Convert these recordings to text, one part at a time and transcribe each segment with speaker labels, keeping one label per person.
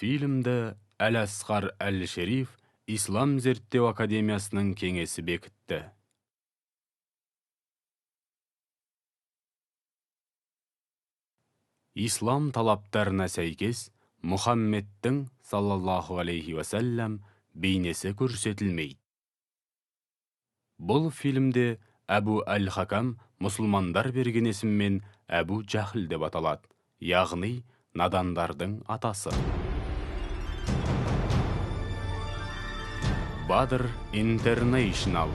Speaker 1: Фильмді Әл-Асқар Әл-Шериф Ислам зерттеу академиясының кеңесі бекітті. Ислам талаптарына сәйкес Мұхаммедтің саллаллаху алейхи уассалам бейнесі көрсетілмейді. Бұл фильмде Әбу Әл-Хакам мұсылмандар берген есіммен Әбу Жахл деп аталады, яғни надандардың атасы. Бадр Интернейшнл.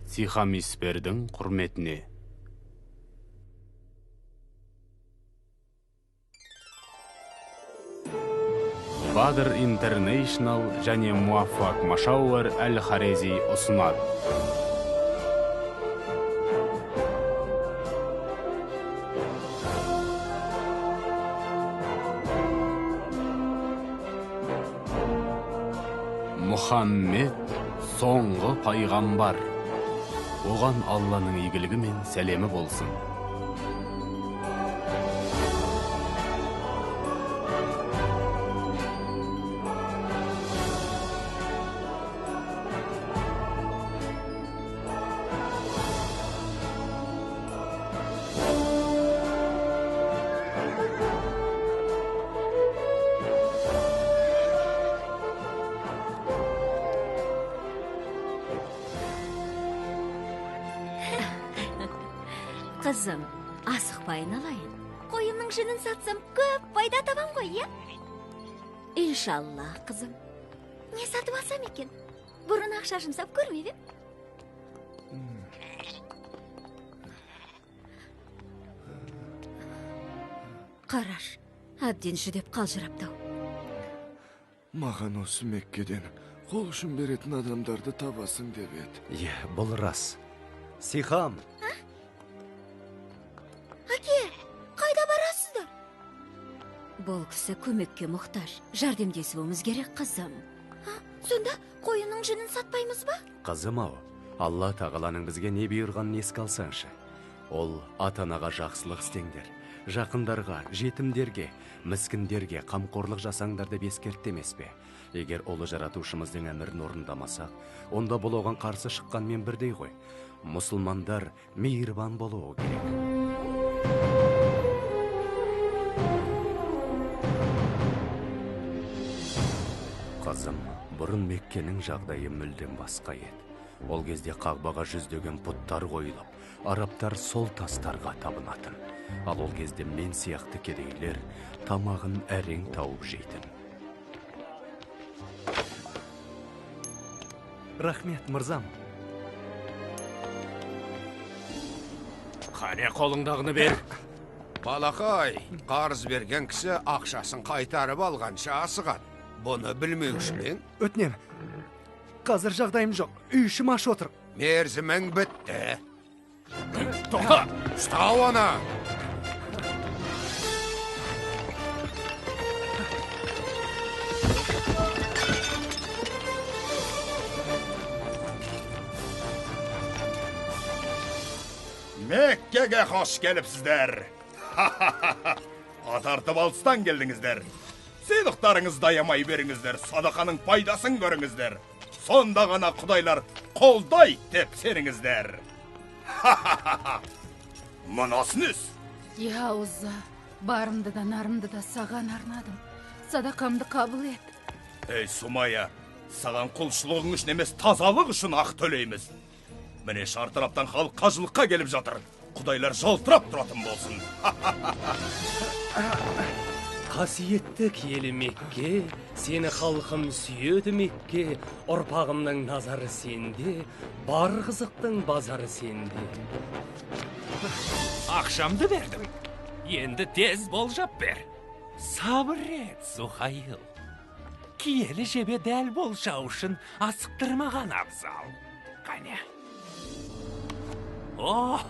Speaker 1: Сихам Испердің құрметіне. Бадр Интернейшнл және Муаффак Машауэр Әл-Харези ұсынады. Мұхаммед соңғы пайғамбар. Оған Алланың игілігі мен сәлемі болсын.
Speaker 2: Қызым, асықпай айналайын. Қойымның жүнін сатсам, көп пайда табам ғой, иә? Иншалла, қызым. Не сатып алсам екен? Бұрын ақша жұмсап көрмеп ем. Қараш, әбден жүдеп қалжырапты-ау.
Speaker 3: Маған осы Меккеден қол ұшын беретін адамдарды табасың деп еді.
Speaker 4: Иә, бұл рас. Сихам!
Speaker 2: Әке, қайда барасыздар? Бұл кісі көмекке мұқтаж. Жәрдемдесуіміз керек, қызым. Сонда қойының жүнін сатпаймыз ба?
Speaker 4: Қызым-ау, Алла тағаланың бізге не бұйырғанын еске алсаңшы. Ол ата-анаға жақсылық істеңдер, жақындарға, жетімдерге, міскіндерге қамқорлық жасаңдар деп ескертті емес пе? Егер ұлы жаратушымыздың әмірін орындамасақ, онда бұл оған қарсы шыққанмен бірдей ғой. Мұсылмандар мейірбан болуы керек. Қызым, бұрын Меккенің жағдайы мүлдем басқа еді. Ол кезде Қағбаға жүздеген пұттар қойылып, арабтар сол тастарға табынатын. Ал ол кезде мен сияқты кедейлер тамағын әрең тауып жейтін. Рахмет, мырзам.
Speaker 5: Қане қолыңдағыны бер.
Speaker 6: Балақай, қарыз берген кісі ақшасын қайтарып алғанша асығады. Бұны білмеуші ме ең?
Speaker 4: Өтінем. Қазір жағдайым жоқ. Үй ішім аш отыр.
Speaker 6: Мерзімің бітті.
Speaker 5: Тоқта!
Speaker 6: Ұста оны!
Speaker 7: Меккеге қош келіпсіздер. Атартып алыстан келдіңіздер. Сыйлықтарыңызды аямай беріңіздер, садақаның пайдасын көріңіздер. Сонда ғана құдайлар қолдай деп сеніңіздер. Мынасы несі?
Speaker 8: Я Узза, барымды да нарымды да саған арнадым. Садақамды қабыл ет.
Speaker 7: Ей, Сумая, саған құлшылығың үшін емес, тазалық үшін ақ төлейміз. Міне шартараптан халық қажылыққа келіп жатыр. Құдайлар жалтырап тұратын болсын.
Speaker 9: Қасиетті киелі Мекке, сені халқым сүйеді Мекке, ұрпағымның назары сенде, бар қызықтың базары сенде.
Speaker 5: Ақшамды бердім. Енді тез болжап бер. Сабыр ет, Сухаил. Киелі жебе дәл болжау үшін асықтырмаған абзал. Қане. О,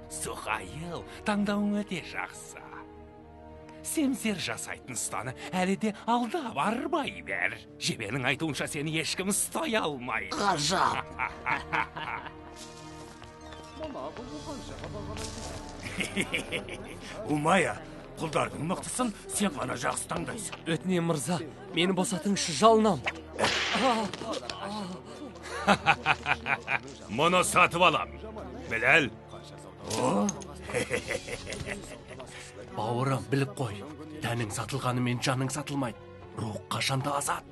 Speaker 5: Сухаил, таңдауың өте жақсы. Семсер жасайтын ұстаны әлі де алдап арбай бер. Жебенің айтуынша сені ешкім ұстай алмайды.
Speaker 10: Ғажап.
Speaker 5: Мына
Speaker 7: Умая, құлдардың мықтысын сен ғана жақсы таңдайсың.
Speaker 9: Өтінем, мырза, мені босатыңызшы, жалынам.
Speaker 7: Мұны сатып алам. Біләл.
Speaker 9: Бауырым, біліп қой. Тәнің сатылғанымен жаның сатылмайды. Рух қашанда азат.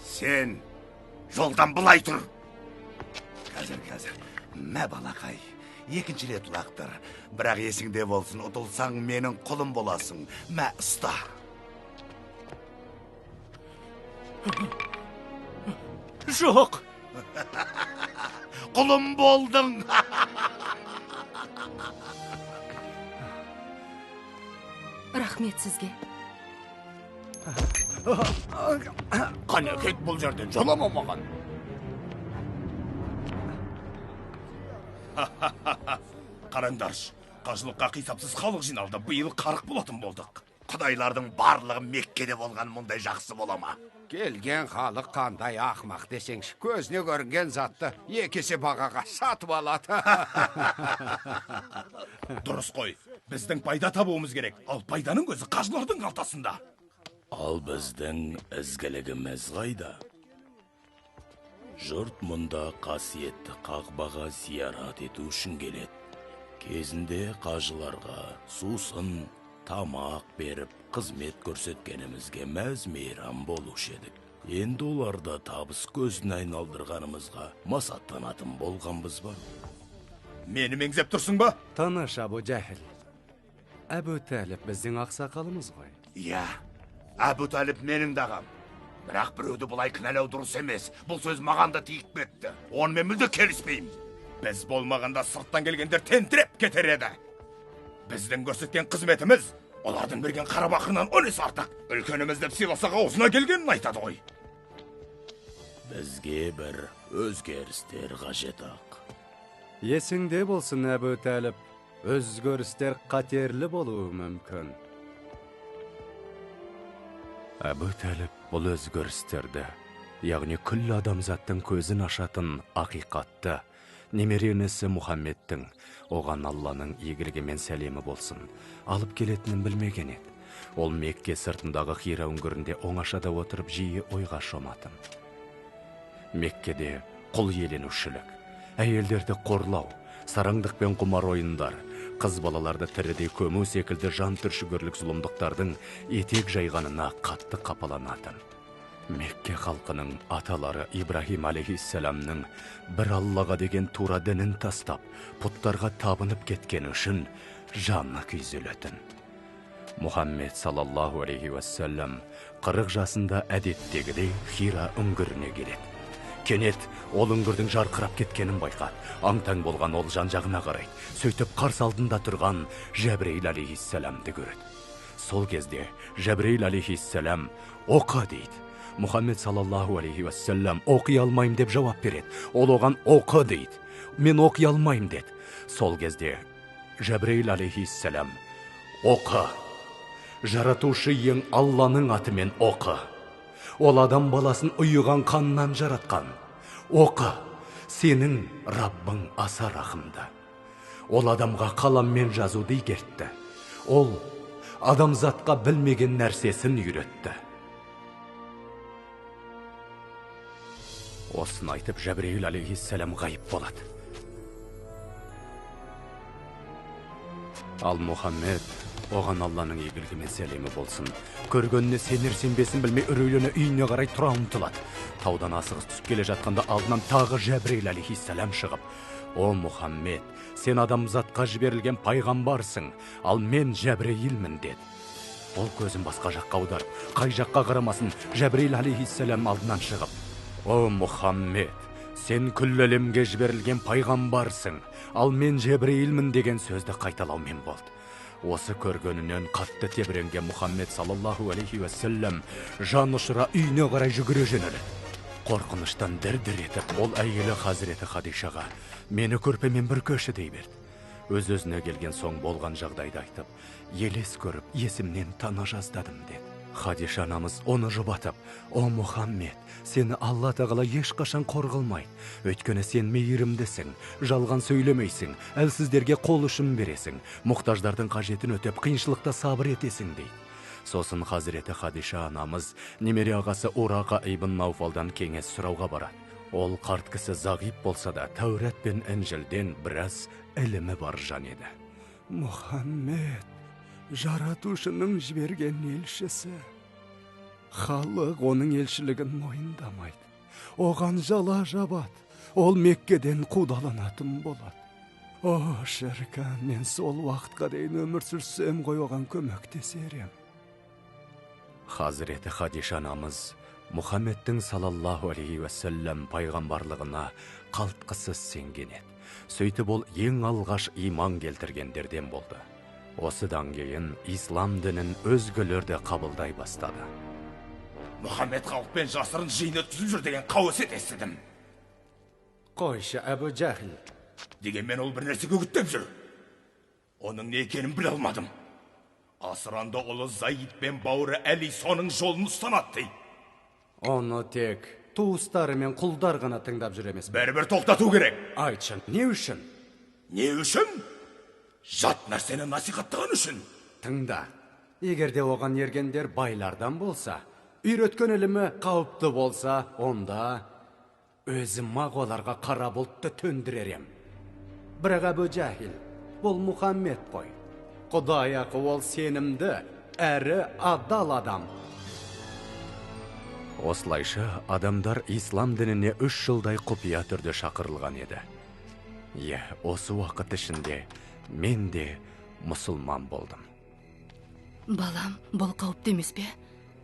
Speaker 10: Сен жолдан былай тұр. Қазір, қазір. Мә, балақай, екінші рет лақтыр. Бірақ есіңде болсын, ұтылсаң менің құлым боласың. Мә, ұста.
Speaker 9: Жоқ.
Speaker 10: Құлым болдың.
Speaker 8: Рахмет сізге.
Speaker 7: Қане, кет бұл жерден, жолама маған. Қараңдаршы, қажылыққа қисапсыз халық жиналды. Биыл қарық болатын болдық.
Speaker 10: Құдайлардың барлығы Меккеде болған мұндай жақсы бола ма?
Speaker 6: Келген халық қандай ақмақ десеңші, көзіне көрінген затты екі есе бағаға сатып алады.
Speaker 7: Дұрыс қой, біздің пайда табуымыз керек. Ал пайданың көзі қажылардың қалтасында.
Speaker 11: Ал біздің ізгілігіміз қайда? Жұрт мұнда қасиетті Қағбаға зиярат ету үшін келеді. Кезінде қажыларға сусын, тамақ беріп, қызмет көрсеткенімізге мәз мейрам болушы едік. Енді оларда табыс көзін айналдырғанымызға масаттанатын болғанбыз ба?
Speaker 7: Мені меңзеп тұрсың ба?
Speaker 4: Таныш, Әбу Жәһіл. Әбу Тәліп біздің ақсақалымыз ғой.
Speaker 10: Иә, Әбу Тәліп менің де ағам. Бірақ біреуді бұлай кінәлау дұрыс емес. Бұл сөз маған да тиіп кетті. Онымен мүлде келіспеймін.
Speaker 7: Біз болмағанда сырттан келгендер тентіреп кетер еді. Біздің көрсеткен қызметіміз олардың берген қарабақырынан 10 есе артық. Үлкеніміз деп сыйласақ аузына келгенін айтады ғой.
Speaker 11: Бізге бір өзгерістер қажет ақ.
Speaker 4: Есіңде болсын, Әбу Тәліп, өзгерістер қатерлі болуы мүмкін. Әбу Тәліп бұл өзгерістерді, яғни күллі адамзаттың көзін ашатын ақиқатты, немере інісі Мұхаммедтің, оған Алланың игілігі мен сәлемі болсын, алып келетінін білмеген еді. Ол Мекке сыртындағы Хира үңгірінде оңашада отырып жиі ойға шоматын. Меккеде құл иеленушілік, әйелдерді қорлау, сараңдық пен құмар ойындар, қыз балаларды тірідей көму секілді жан түршігерлік зұлымдықтардың етек жайғанына қатты қапаланатын. Мекке халқының аталары Ибрахим алейхиссаламның бір Аллаға деген тура дінін тастап, пұттарға табынып кеткені үшін жаны күйзелетін. Мұхаммед саллаллаху алейхи уассалам 40 жасында әдеттегідей Хира үңгіріне келеді. Кенет ол үңгірдің жарқырап кеткенін байқады. Аң-таң болған ол жан-жағына қарайды. Сөйтіп қарсы алдында тұрған Жәбірейіл алейхиссаламды көреді. Сол кезде Жәбірейіл алейхиссалам оқы дейді. Мұхаммед саллаллаху алейхи уассалам оқи алмаймын деп жауап береді. Ол оған оқы дейді. Мен оқи алмаймын деді. Сол кезде Жәбірейіл алейхиссалам оқы. Жаратушы ең Алланың атымен оқы. Ол адам баласын ұйыған қаннан жаратқан. Оқы, сенің Раббың аса рахымды. Ол адамға қаламмен жазуды игертті. Ол адамзатқа білмеген нәрсесін үйретті. Осыны айтып Жәбірейіл алейхиссалам ғайып болады. Ал Мұхаммед, оған Алланың игілігі мен сәлемі болсын, көргеніне сенер сенбесін білмей үрейлене үйіне қарай тұра ұмтылады. Таудан асығыс түсіп келе жатқанда алдынан тағы Жәбірейіл алейхиссалам шығып, «О Мұхаммед, сен адамзатқа жіберілген пайғамбарсың, ал мен Жәбірейілмін» деді. Ол көзін басқа жаққа аударып, қай жаққа қарамасын, Жәбірейіл алейхиссалам алдынан шығып, «О Мұхаммед, сен күллі әлемге жіберілген пайғамбарсың, ал мен Жәбірейілмін» деген сөзді қайталаумен болды. Осы көргенінен қатты тебіренген Мұхаммед саллаллаху алейхи уассалам жан ұшыра үйіне қарай жүгіре жөнеледі. Қорқыныштан дір-дір етіп, ол әйелі Хазіреті Хадишаға «Мені көрпемен бүркеші» дей берді. Өз-өзіне келген соң болған жағдайды айтып, елес көріп, есімнен тана жаздадым деді. Хадиша анамыз оны жұбатып, «О Мұхаммед, сені Алла тағала ешқашан қор қылмайды. Өйткені сен мейірімдісің, жалған сөйлемейсің, әлсіздерге қол ұшын бересің, мұқтаждардың қажетін өтеп, қиыншылықта сабыр етесің» дейді. Сосын хазіреті Хадиша анамыз немере ағасы Урақа ибн Науфалдан кеңес сұрауға барады. Ол қарт кісі зағип болса да, Тәурат пен Інжілден біраз ілімі бар жан еді. Мұхаммед, жаратушының жіберген елшісі. Халық оның елшілігін мойындамайды. Оған жала жабады. Ол Меккеден қудаланатын болады. О, шіркін, мен сол уақытқа дейін өмір сүрсем ғой, оған көмектесер ем. Хазіреті Хадиша анамыз Мұхаммедтің салаллаху алейхи уассалам пайғамбарлығына қалтқысыз сенген еді. Сөйтіп ол ең алғаш иман келтіргендерден болды. Осыдан кейін ислам дінін өзгелер де қабылдай бастады.
Speaker 7: Мұхаммед халықпен жасырын жиын өткізіп жүр деген қауесет естідім.
Speaker 4: Қойшы, Әбу Жахил.
Speaker 7: Дегенмен ол бір нәрсеге үгіттеп жүр. Оның не екенін біле алмадым. Асыранды ұлы Заид пен бауыры Әли соның жолын ұстанады дейді.
Speaker 4: Оны тек туыстары мен құлдар ғана тыңдап жүр емес пе?
Speaker 7: Бәрібір тоқтату керек.
Speaker 4: Айтшы, не үшін?
Speaker 7: Не үшін? Жат нәрсені насихаттаған үшін.
Speaker 4: Тыңда. Егер де оған ергендер байлардан болса, үйреткен ілімі қауіпті болса, онда өзім-ақ оларға қара бұлтты төндірер ем. Бірақ Әбу Жахил, бұл Мұхаммед қой. Құдай ақы, ол сенімді, әрі адал адам. Осылайша адамдар ислам дініне 3 жылдай құпия түрде шақырылған еді. Иә, осы уақыт ішінде мен де мұсылман болдым.
Speaker 8: Балам, бұл қауіпті емес пе?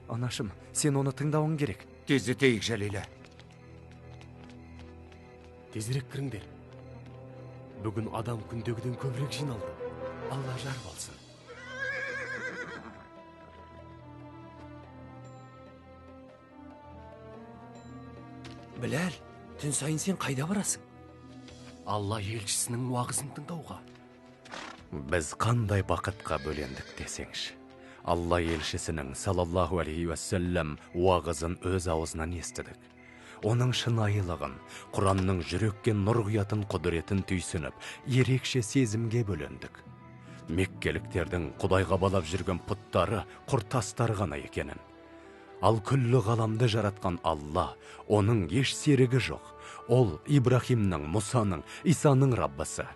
Speaker 4: Анашым, сен оны тыңдауың керек.
Speaker 6: Тездетейік, Жәлила.
Speaker 9: Тезірек кіріңдер. Бүгін адам күндегіден көбірек жиналды.
Speaker 4: Алла жар болсын.
Speaker 9: Біләл, түн сайын сен қайда барасың? Алла елшісінің уағызын тыңдауға.
Speaker 4: Біз қандай бақытқа бөлендік десеңші. Алла елшісінің салаллаху алейхи уассалам уағызын өз аузынан естідік. Оның шынайылығын, Құранның жүрекке нұр құятын құдіретін түйсініп, ерекше сезімге бөлендік. Меккеліктердің Құдайға балап жүрген пұттары құр тастар ғана екенін. Ал күллі ғаламды жаратқан Алла, оның еш серігі жоқ. Ол Ибрахимнің, Мұсаның, Исаның Раббысы.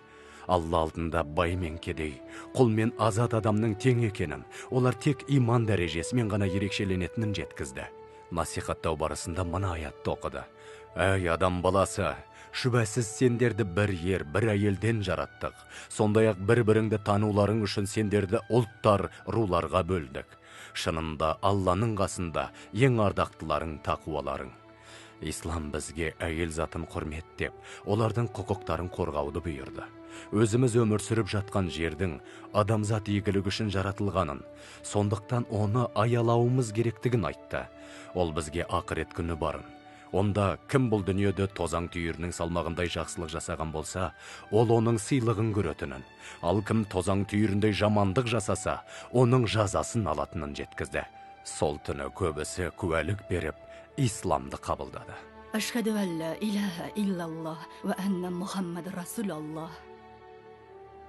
Speaker 4: Алла алдында бай мен кедей, құл мен азат адамның тең екенін, олар тек иман дәрежесімен ғана ерекшеленетінін жеткізді. Насихаттау барысында мына аятты оқыды. Әй, адам баласы, шүбәсіз сендерді бір ер, бір әйелден жараттық. Сондай-ақ бір-біріңді тануларың үшін сендерді ұлттар, руларға бөлдік. Шынында Алланың қасында ең ардақтыларың тақуаларың. Ислам бізге әйел затын құрметтеп, олардың құқықтарын қорғауды бұйырды. Өзіміз өмір сүріп жатқан жердің адамзат игілігі үшін жаратылғанын, сондықтан оны аялауымыз керектігін айтты. Ол бізге ақырет күні барын. Онда кім бұл дүниеде тозаң түйірінің салмағындай жақсылық жасаған болса, ол оның сыйлығын көретінін, ал кім тозаң түйіріндей жамандық жасаса, оның жазасын алатынын жеткізді. Сол түні көбісі куәлік беріп, исламды қабылдады.
Speaker 8: Ашхаду алла илаха иллаллах ва анна Мухаммад расулаллах.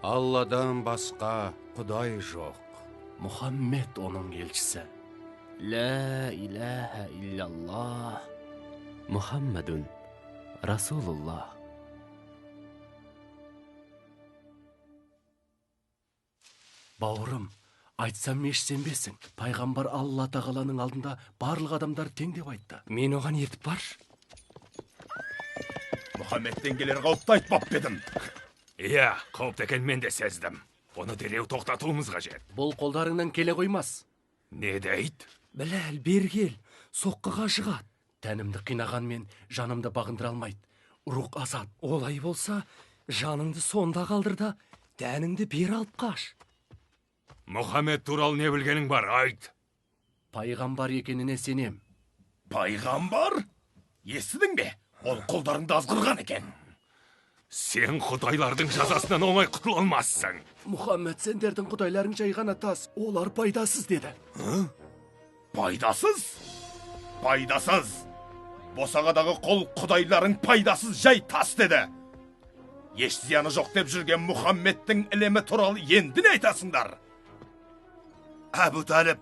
Speaker 6: Алладан басқа Құдай жоқ.
Speaker 9: Мұхаммед оның елшісі.
Speaker 12: Ла илаха иллаллах. Мұхаммадун Расулуллах.
Speaker 9: Бауырым, айтсам еш сенбесің. Пайғамбар Алла тағаланың алдында барлық адамдар тең деп айтты. Мен оған ертіп баршы.
Speaker 7: Мұхаммедтен келер қауіпті айтпап едім.
Speaker 5: Иә, қауіпті екенін мен де сездім. Оны дереу тоқтатуымыз қажет.
Speaker 9: Бұл қолдарыңнан келе қоймас.
Speaker 5: Не дейді?
Speaker 9: Біләл, бері кел, соққыға жығады. Тәнімді қинағанмен жанымды бағындыра алмайды. Рух азат. Олай болса, жаныңды сонда қалдыр да, тәніңді бері алып қаш.
Speaker 5: Мұхаммед туралы не білгенің бар, айт.
Speaker 9: Пайғамбар екеніне сенем.
Speaker 7: Пайғамбар? Естідің бе? Ол құлдарыңды азғырған екен.
Speaker 5: Сен құдайлардың жазасынан оңай құтыла алмассың.
Speaker 9: Мұхаммед сендердің құдайларың жай ғана тас, олар пайдасыз деді.
Speaker 7: Пайдасыз? Пайдасыз. Босағадағы құл құдайларың пайдасыз жай тас деді. Еш зияны жоқ деп жүрген Мұхаммедтің ілімі туралы енді не айтасыңдар?
Speaker 10: Әбу Талиб,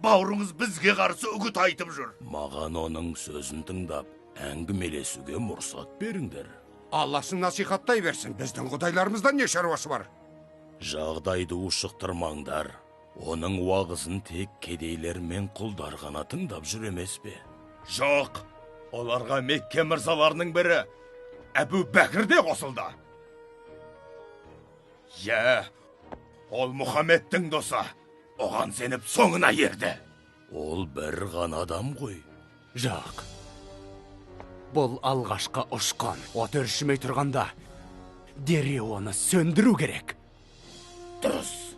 Speaker 10: бауырыңыз бізге қарсы үгіт айтып жүр.
Speaker 11: Маған оның сөзін тыңдап, әңгімелесуге мұрсат беріңдер.
Speaker 6: Алласын насихаттай берсін, біздің құдайларымыздан не шаруасы бар?
Speaker 11: Жағдайды ушықтырмаңдар. Оның уағызын тек кедейлер мен құлдар ғана тыңдап жүр емес пе?
Speaker 7: Жоқ, оларға Мекке мырзаларының бірі Әбу Бәкір де қосылды. Иә, ол Мұхаммедтің досы. Оған сеніп соңына ерді.
Speaker 11: Ол бір ғана адам ғой.
Speaker 4: Жоқ. Бұл алғашқы ұшқын. От өршімей тұрғанда дереу оны сөндіру керек.
Speaker 7: Дұрыс.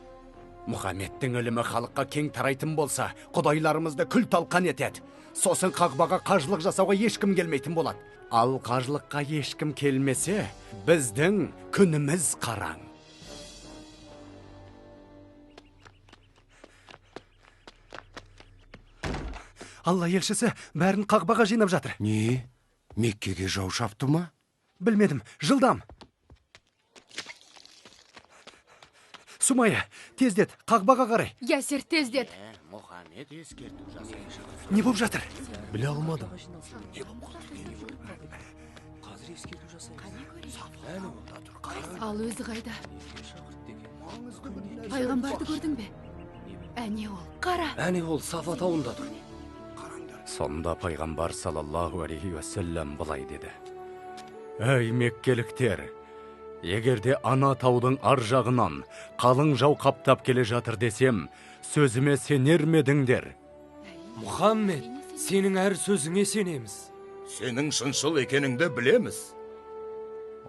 Speaker 4: Мұхаммедтің ілімі халыққа кең тарайтын болса, құдайларымызды күл талқан етеді. Сосын Қағбаға қажылық жасауға ешкім келмейтін болады. Ал қажылыққа ешкім келмесе, біздің күніміз қараң. Алла елшісі бәрін Қағбаға жинап жатыр.
Speaker 6: Не? Меккеге жау шапты ма?
Speaker 4: Білмедім. Жылдам. Сумая, тездет, Қағбаға қарай.
Speaker 8: Ясер, тездет.
Speaker 12: Мұхаммед ескерту жасайды.
Speaker 4: Не болып жатыр?
Speaker 9: Біле алмадым.
Speaker 8: Ал өзі қайда? Пайғамбарды көрдің бе? Әне ол, қара.
Speaker 9: Әне ол Сафа тауында тұр.
Speaker 4: Сонда пайғамбар саллаллаху алейхи уассалам былай деді. Әй, меккеліктер, егерде ана таудың ар жағынан қалың жау қаптап келе жатыр десем, сөзіме сенер ме едіңдер?
Speaker 9: Мұхаммед, сенің әр сөзіңе сенеміз.
Speaker 7: Сенің шыншыл екеніңді білеміз.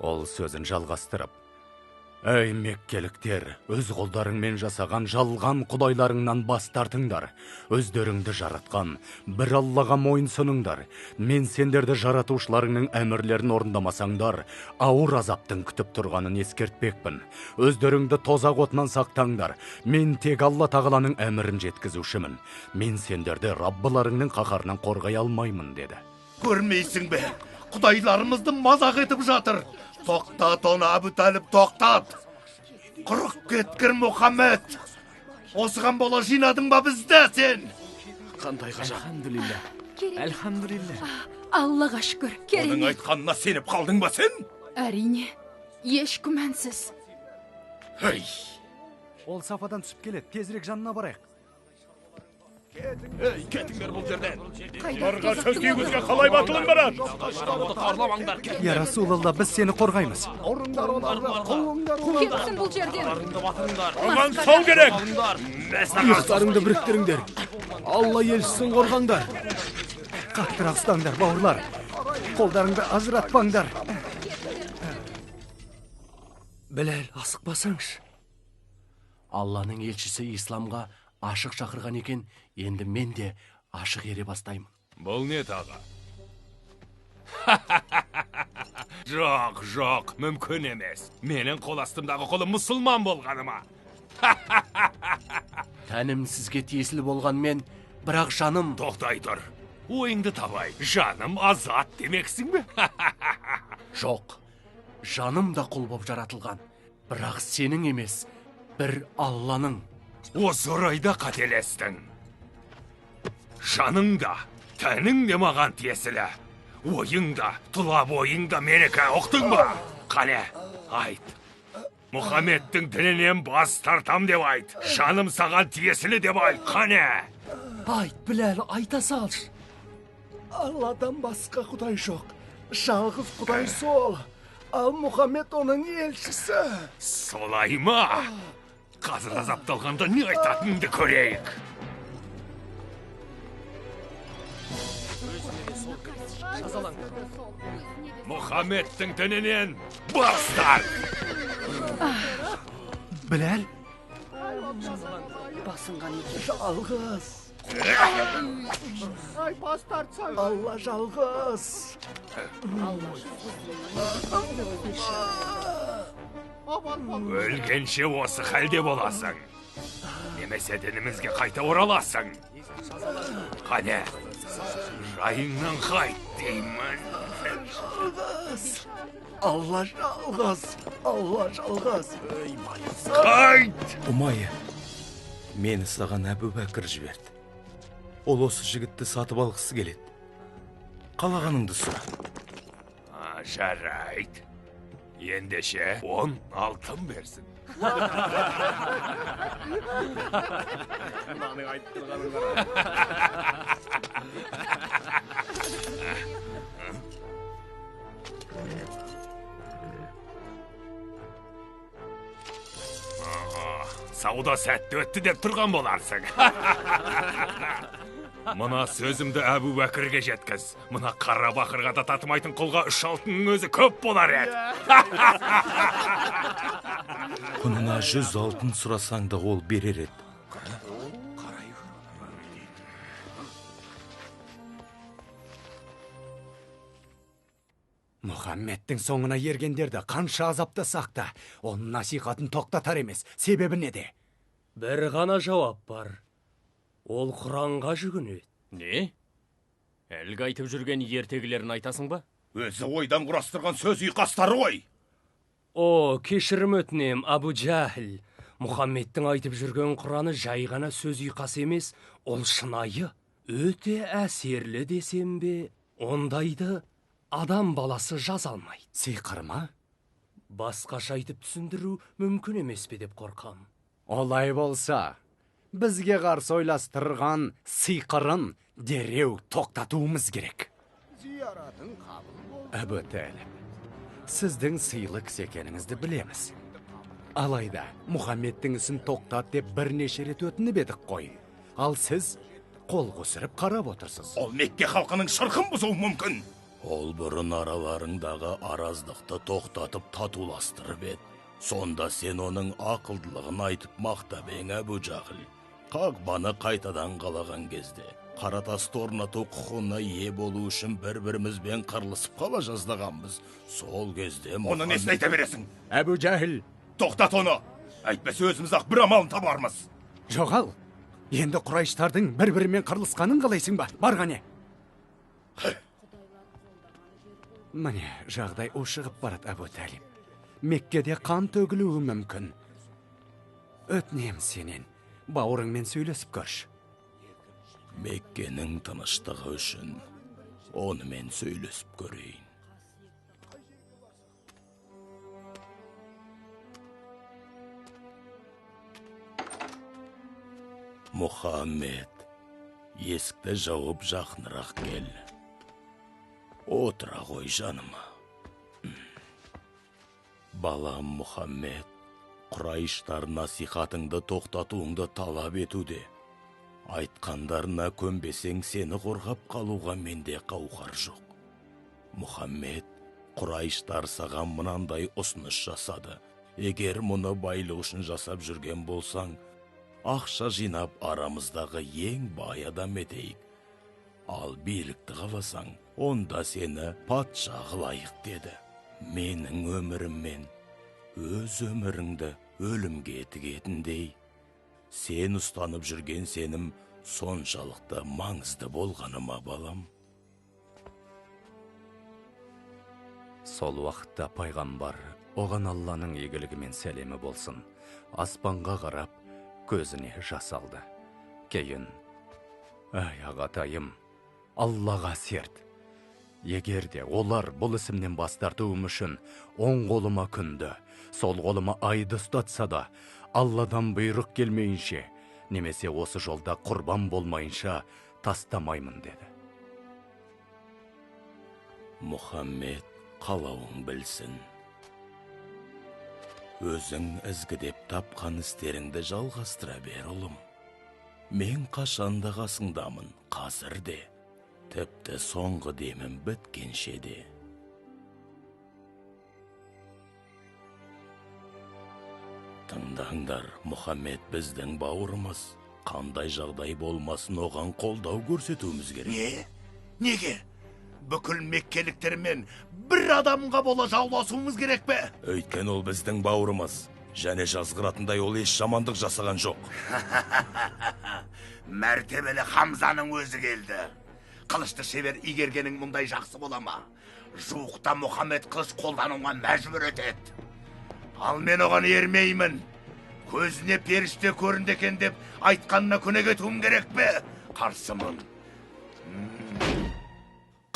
Speaker 4: Ол сөзін жалғастырып, әй, меккеліктер, өз қолдарыңмен жасаған жалған құдайларыңнан бас тартыңдар. Өздеріңді жаратқан бір Аллаға мойынсұныңдар. Мен сендерді жаратушыларыңның әмірлерін орындамасаңдар, ауыр азаптың күтіп тұрғанын ескертпекпін. Өздеріңді тозақ отынан сақтаңдар. Мен тек Алла тағаланың әмірін жеткізушімін. Мен сендерді Раббыларыңның қаһарынан қорғай алмаймын, деді.
Speaker 10: Көрмейсің бе? Құдайларымызды мазақ етіп жатыр. Тоқтат оны, Әбу Талиб, тоқтат. Құрық кеткір Мұхаммед. Осыған бола жинадың ба бізді сен?
Speaker 9: Қандай ғажап.
Speaker 12: Әлхамдулилля. Әлхамдулилля.
Speaker 8: Аллаға шүкір.
Speaker 7: Оның айтқанына сеніп қалдың ба сен?
Speaker 8: Әрине, еш күмәнсіз.
Speaker 7: Хей!
Speaker 4: Ол Сафадан түсіп келеді, тезірек жанына барайық.
Speaker 7: Ей, кетіңдер бұл жерден.
Speaker 8: Оларға
Speaker 7: сөз тигізуге қалай батылың барады?
Speaker 4: Я Расулалла, біз сені қорғаймыз.
Speaker 8: Кетсін бұл жерден.
Speaker 7: Оған сау керек.
Speaker 3: Иықтарыңды біріктіріңдер. Алла елшісін қорғаңдар.
Speaker 4: Қаттырақ ұстаңдар, бауырлар. Қолдарыңды ажыратпаңдар.
Speaker 9: Біләл, асықпасаңшы. Алланың елшісі исламға ашық шақырған екен, енді мен де ашық ере бастаймын.
Speaker 5: Бұл не тағы? Жоқ, жоқ, мүмкін емес. Менің қол астымдағы құлым мұсылман болғаныма.
Speaker 9: Тәнім сізге тиесілі болғанмен, бірақ жаным...
Speaker 5: Тоқтай тұр. Ойыңды табай. Жаным азат демексің бе?
Speaker 9: Жоқ, жаным да құл боп жаратылған. Бірақ сенің емес, бір Алланың.
Speaker 5: Осы орайда қателестің. Жаның да, тәнің де маған тиесілі. Ойың да, тұла бойың да менікі, ұқтың ба? Қане, айт. Мұхаммедтің дінінен бас тартам деп айт. Жаным саған тиесілі деп айт, қане.
Speaker 9: Айт, Біләл, айта салшы.
Speaker 3: Алладан басқа құдай жоқ. Жалғыз құдай сол. Ал Мұхаммед оның елшісі.
Speaker 5: Солай ма? Қазір азапталғанда не айтатыныңды көрейік. Мұхаммедтің дінінен бас тарт!
Speaker 4: Біләл?
Speaker 13: Басынған екен.
Speaker 3: Жалғыз. Алла жалғыз.
Speaker 5: Өлгенше осы халде боласың. Немесе дінімізге қайта ораласың. Қане, жайыңнан қайт деймін.
Speaker 3: Жалғыз, Алла жалғыз, Алла жалғыз.
Speaker 5: Қайт!
Speaker 4: Ұмайя, мені саған Әбу Бәкір жіберді. Ол осы жігітті сатып алғысы келеді. Қалағаныңды сұра.
Speaker 5: Жарайды. Ендеше 10 алтын берсін.
Speaker 7: Мынаның айтып тұрғанын қара.
Speaker 5: Сауда сәтті өтті деп тұрған боларсың. Мына сөзімді Әбу Бәкірге жеткіз. Мына қара бақырға да татымайтын құлға 3 алтынның өзі көп болар еді.
Speaker 11: Құнына 100 алтын сұрасаң да ол берер еді.
Speaker 4: Мұхаммедтің соңына ергендерді қанша азаптасақ та, оның насихатын тоқтатар емес. Себебі неде?
Speaker 9: Бір ғана жауап бар. Ол Құранға жүгінеді.
Speaker 13: Не? Әлгі айтып жүрген ертегілерін айтасың ба?
Speaker 7: Өзі ойдан құрастырған сөз ұйқастары ғой.
Speaker 9: О, кешірім өтінем, Абу Жахил. Мұхаммедтің айтып жүрген Құраны жай ғана сөз ұйқасы емес, ол шынайы, өте әсерлі десем бе, ондайды адам баласы жаза алмайды.
Speaker 4: Сиқыр ма?
Speaker 9: Басқаша айтып түсіндіру мүмкін емес пе деп қорқам.
Speaker 4: Олай болса, бізге қарсы ойластырған сиқырын дереу тоқтатуымыз керек.
Speaker 6: Зияратың қабыл болсын.
Speaker 4: Әбу Тәліп, сіздің сыйлы кісі екеніңізді білеміз. Алайда Мұхаммедтің ісін тоқтат деп бірнеше рет өтініп едік қой. Ал сіз қол қусырып қарап отырсыз.
Speaker 7: Ол Мекке халқының шырқын бұзуы мүмкін.
Speaker 11: Ол бұрын араларыңдағы араздықты тоқтатып татуластырып еді. Сонда сен оның ақылдылығын айтып мақтап ең, Әбу Жахил. Қағбаны қайтадан қалаған кезде қара тасты орнату құқығына ие болу үшін бір-бірімізбен қырылысып қала жаздағанбыз. Сол кезде
Speaker 7: Оны несін айта бересің?
Speaker 4: Әбу Жахил,
Speaker 7: тоқтат оны. Әйтпесе өзіміз ақ бір амалын табармыз.
Speaker 4: Жоғал. Енді құрайыштардың бір-бірімен қырылысқанын қалайсың ба? Бар қане. Міне, жағдай ушығып барады, Әбу Тәліп. Меккеде қан төгілуі мүмкін. Өтінем сенен, бауырыңмен сөйлесіп көрші.
Speaker 11: Меккенің тыныштығы үшін онымен сөйлесіп көрейін. Мұхаммед, есікті жауып жақынырақ кел. Отыра ғой жаныма. Балам Мұхаммед, Құрайыштар насихатыңды тоқтатуыңды талап етуде. Айтқандарына көнбесең, сені қорғап қалуға менде қауқар жоқ. Мұхаммед, Құрайыштар саған мынандай ұсыныс жасады. Егер мұны байлық үшін жасап жүрген болсаң, ақша жинап арамыздағы ең бай адам етейік. Ал билікті қаласаң, онда сені патша қылайық деді. Менің өміріммен өз өміріңді өлімге тігетіндей, сен ұстанып жүрген сенім соншалықты маңызды болғаныма, балам?
Speaker 4: Сол уақытта пайғамбар, оған Алланың игілігі мен сәлемі болсын, аспанға қарап, көзіне жас алды. Кейін, әй ағатайым, Аллаға серт. Егер де олар бұл ісімнен бас тартуым үшін оң қолыма күнді, сол қолыма айды ұстатса да, Алладан бұйрық келмейінше, немесе осы жолда құрбан болмайынша тастамаймын деді.
Speaker 11: Мұхаммед, қалауың білсін. Өзің ізгі деп тапқан істеріңді жалғастыра бер, ұлым. Мен қашанда қасыңдамын, қазір де, тіпті соңғы демім біткенше де. Тыңдаңдар, Мұхаммед біздің бауырымыз. Қандай жағдай болмасын оған қолдау көрсетуіміз керек.
Speaker 10: Не? Неге? Бүкіл меккеліктермен бір адамға бола жауласуымыз керек пе?
Speaker 11: Өйткені ол біздің бауырымыз.
Speaker 7: Және жазғыратындай ол еш жамандық жасаған жоқ.
Speaker 10: Мәртебелі Хамзаның өзі келді. Қылышты шебер игергенің мұндай жақсы бола ма? Жуықта Мұхаммед қылыш қолдануға мәжбүр етеді. Ал мен оған ермеймін. Көзіне періште көрінді екен деп айтқанына көне кетуім керек пе? Қарсымын.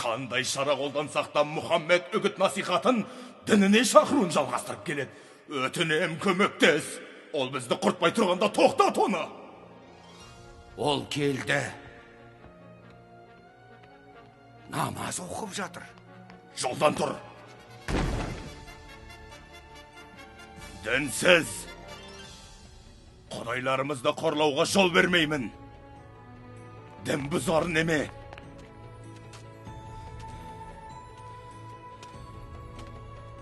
Speaker 7: Қандай шара қолдансақ та Мұхаммед үгіт насихатын дініне шақыруын жалғастырып келеді. Өтінем, көмектес. Ол бізді құртпай тұрғанда тоқтат оны.
Speaker 6: Ол келді. Намаз оқып жатыр.
Speaker 7: Жолдан тұр. Дінсіз. Құдайларымызды қорлауға жол бермеймін. Дін бұзар неме?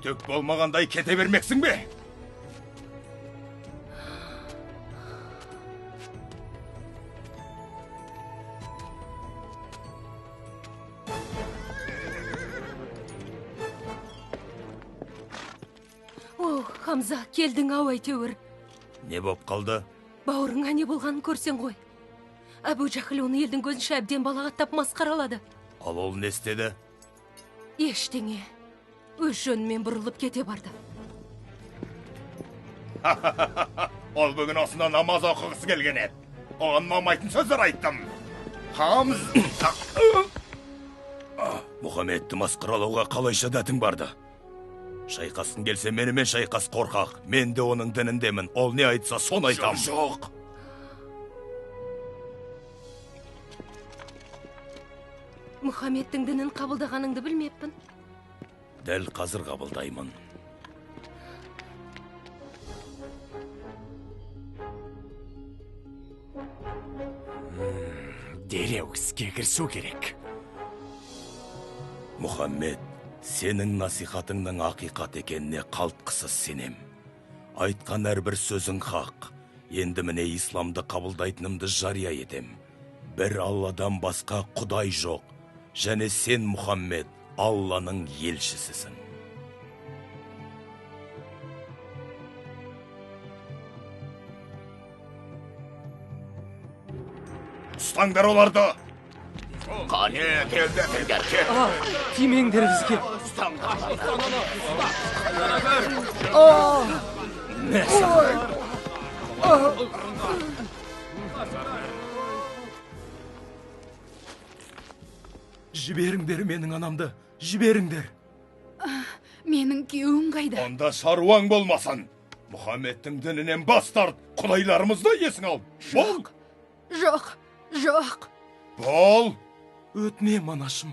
Speaker 7: Түк болмағандай кете бермексің бе?
Speaker 14: О, Хамза, келдің ау әйтеуір.
Speaker 7: Не боп қалды?
Speaker 14: Бауырыңа не болғанын көрсең ғой. Әбу Жахіл оны елдің көзінше әбден балағаттап масқаралады.
Speaker 7: Ал ол не істеді?
Speaker 14: Ештеңе. Өз жөнімен бұрылып кете барды.
Speaker 7: Ол бүгін осында намаз оқығысы келген еді. Оған ұнамайтын сөздер айттым. Хамза! Мұхаммедті масқаралауға қалайша дәтің барды? Шайқасқың келсе менімен шайқас, қорқақ. Мен де оның дініндемін. Ол не айтса, соны айтам. Жоқ.
Speaker 14: Мұхаммедтің дінін қабылдағаныңды білмеппін.
Speaker 7: Дәл қазір қабылдаймын.
Speaker 4: Дереу іске кірісу керек.
Speaker 7: Мұхаммед, сенің насихатыңның ақиқат екеніне қалтқысыз сенем. Айтқан әрбір сөзің хақ. Енді міне исламды қабылдайтынымды жария етем. Бір Алладан басқа Құдай жоқ. Және сен, Мұхаммед, Алланың елшісісің. Ұстаңдар оларды! Қане, келді, кет!
Speaker 9: Тимеңдер бізге!
Speaker 7: Жіберіңдер менің анамды, жіберіңдер.
Speaker 8: Менің күйеуім қайда?
Speaker 7: Онда шаруаң болмасын. Мұхаммедтің дінінен бас тарт, құдайларымызды есің ал. Бол!
Speaker 8: Жоқ, жоқ.
Speaker 7: Бол!
Speaker 3: Өтінем, анашым.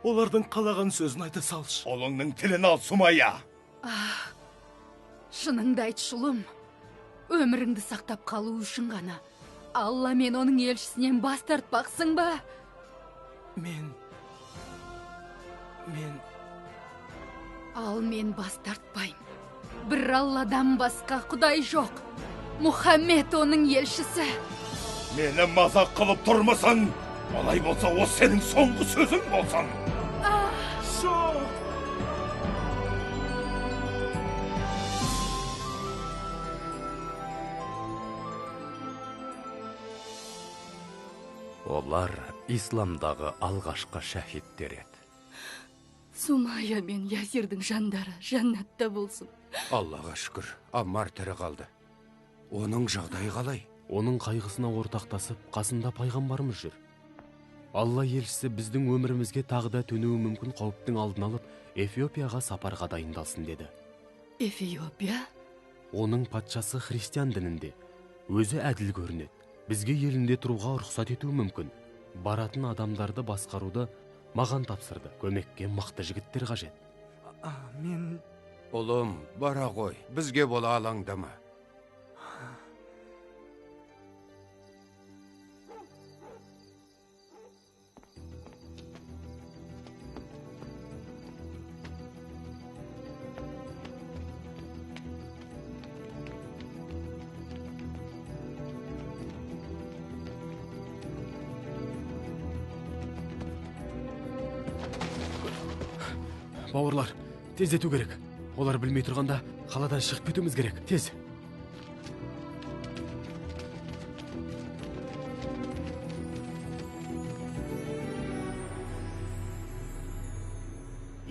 Speaker 3: Олардың қалаған сөзін айта салшы.
Speaker 7: Ұлыңның тілін ал, Сумая.
Speaker 8: Шыныңды айтшы, ұлым. Өміріңді сақтап қалу үшін ғана Алла мен оның елшісінен бас тартпақсың ба?
Speaker 3: Мен
Speaker 8: Ал мен бас тартпаймын. Бір Алладан басқа Құдай жоқ. Мұхаммед оның елшісі.
Speaker 7: Мені мазақ қылып тұрмысың? Олай болса, о сенің соңғы сөзің болсын.
Speaker 3: Жоқ.
Speaker 4: Олар исламдағы алғашқы шәһидтер еді.
Speaker 14: Сумая мен Ясирдің жандары жәннатта болсын.
Speaker 6: Аллаға шүкір, Аммар тірі қалды. Оның жағдайы қалай?
Speaker 1: Оның қайғысына ортақтасып, қасында пайғамбарымыз жүр. Алла елшісі біздің өмірімізге тағы да төнуі мүмкін қауіптің алдын алып, Эфиопияға сапарға дайындалсын деді.
Speaker 14: Эфиопия?
Speaker 1: Оның патшасы христиан дінінде. Өзі әділ көрінеді. Бізге елінде тұруға рұқсат етуі мүмкін. Баратын адамдарды басқаруды маған тапсырды. Көмекке мықты жігіттер қажет.
Speaker 3: Мен...
Speaker 6: Ұлым, бара ғой, бізге бола алаңдама.
Speaker 1: Бауырлар, тездету керек. Олар білмей тұрғанда қаладан шығып кетуіміз керек. Тез.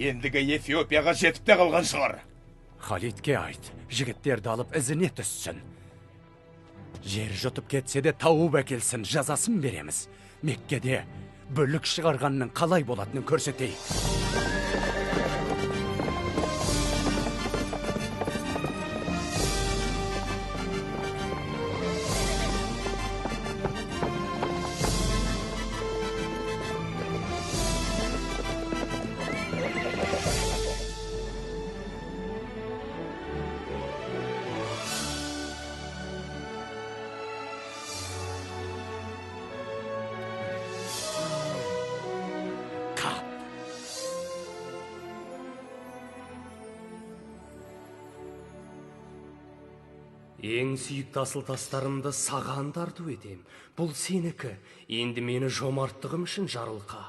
Speaker 7: Ендігі Эфиопияға жетіп те қалған шығар.
Speaker 4: Халидке айт, жігіттерді алып ізіне түссін. Жер жұтып кетсе де тауып әкелсін, жазасын береміз. Меккеде бүлік шығарғанның қалай болатынын көрсетейік.
Speaker 9: Ең сүйікті асыл тастарымды саған тарту етем. Бұл сенікі. Енді мені жомарттығым үшін жарылқа.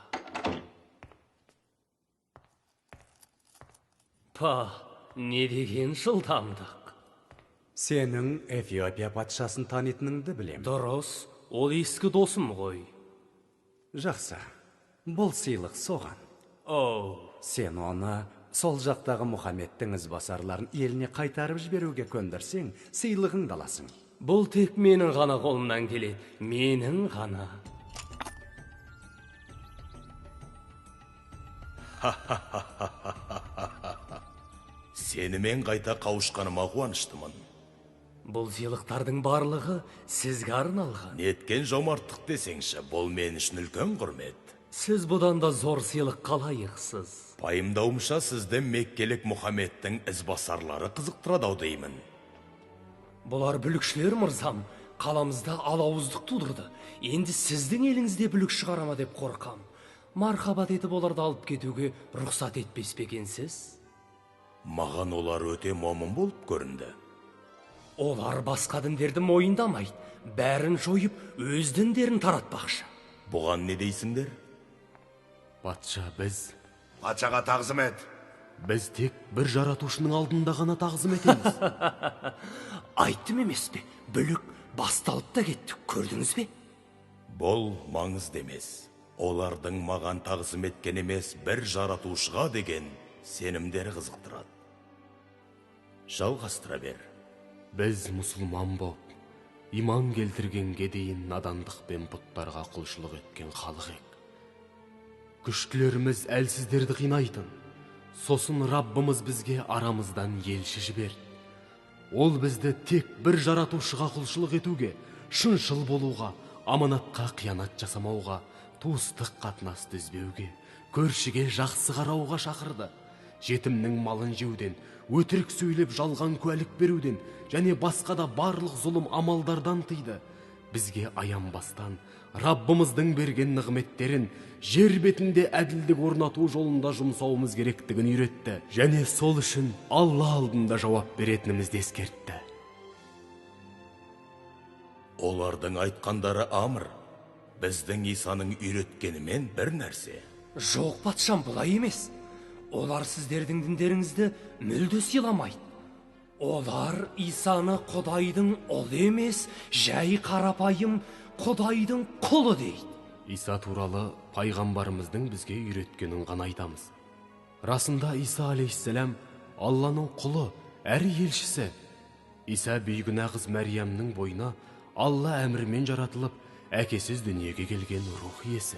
Speaker 9: Па, не деген жылдамдық.
Speaker 4: Сенің Эфиопия патшасын танитыныңды білем.
Speaker 9: Дұрыс, ол ескі досым ғой.
Speaker 4: Жақсы, бұл сыйлық соған.
Speaker 9: Оу.
Speaker 4: Сен оны сол жақтағы Мұхаммедтің ізбасарларын еліне қайтарып жіберуге көндірсең, сыйлығыңды аласың.
Speaker 9: Бұл тек менің ғана қолымнан келеді, менің ғана.
Speaker 11: Сенімен қайта қауышқаныма қуаныштымын.
Speaker 9: Бұл сыйлықтардың барлығы сізге арналған.
Speaker 11: Неткен жомарттық десеңші, бұл мен үшін үлкен құрмет.
Speaker 9: Сіз бұдан да зор сыйлыққа лайықсыз.
Speaker 11: Пайымдауымша, сізді меккелік Мұхаммедтің ізбасарлары қызықтырады ау деймін.
Speaker 9: Бұлар бүлікшілер, мырзам. Қаламызда алауыздық тудырды. Енді сіздің еліңізде бүлік шығарама деп қорқам. Мархабат етіп оларды алып кетуге рұқсат етпес пе екенсіз?
Speaker 11: Маған олар өте момын болып көрінді.
Speaker 9: Олар басқа діндерді мойындамайды. Бәрін жойып, өз діндерін таратпақшы.
Speaker 11: Бұған не дейсіңдер?
Speaker 1: Патша, біз...
Speaker 10: Патшаға тағзым ет.
Speaker 1: Біз тек бір жаратушының алдында ғана тағзым етеміз.
Speaker 9: Айттым емес пе? Бүлік басталып та кетті, көрдіңіз бе?
Speaker 11: Бұл маңызды емес. Олардың маған тағзым еткен емес, бір жаратушыға деген сенімдері қызықтырады. Жалғастыра бер.
Speaker 1: Біз мұсылман боп, иман келтіргенге дейін надандық пен бұттарға құлшылық еткен халық ек. Күштілеріміз әлсіздерді қинайтын. Сосын Раббымыз бізге арамыздан елші жіберді. Ол бізді тек бір жаратушыға құлшылық етуге, шыншыл болуға, аманатқа қиянат жасамауға, туыстық қатынасты үзбеуге, көршіге жақсы қарауға шақырды. Жетімнің малын жеуден, өтірік сөйлеп жалған куәлік беруден және басқа да барлық зұлым амалдардан тыйды. Бізге аянбастан Раббымыздың берген нығметтерін жер бетінде әділдік орнату жолында жұмсауымыз керектігін үйретті. Және сол үшін Алла алдында жауап беретінімізді ескертті.
Speaker 11: Олардың айтқандары амр, біздің Исаның үйреткенімен бір нәрсе.
Speaker 9: Жоқ, патшам, бұлай емес. Олар сіздердің діндеріңізді мүлде сыйламайды. Олар Исаны Құдайдың ұлы емес, жай қарапайым Құдайдың құлы дейді.
Speaker 1: Иса туралы пайғамбарымыздың бізге үйреткенін ғана айтамыз. Расында Иса алейхиссалам Алланың құлы, әрі елшісі. Иса бейгүнә қыз Мәриямның бойына Алла әмірімен жаратылып, әкесіз дүниеге келген рух иесі.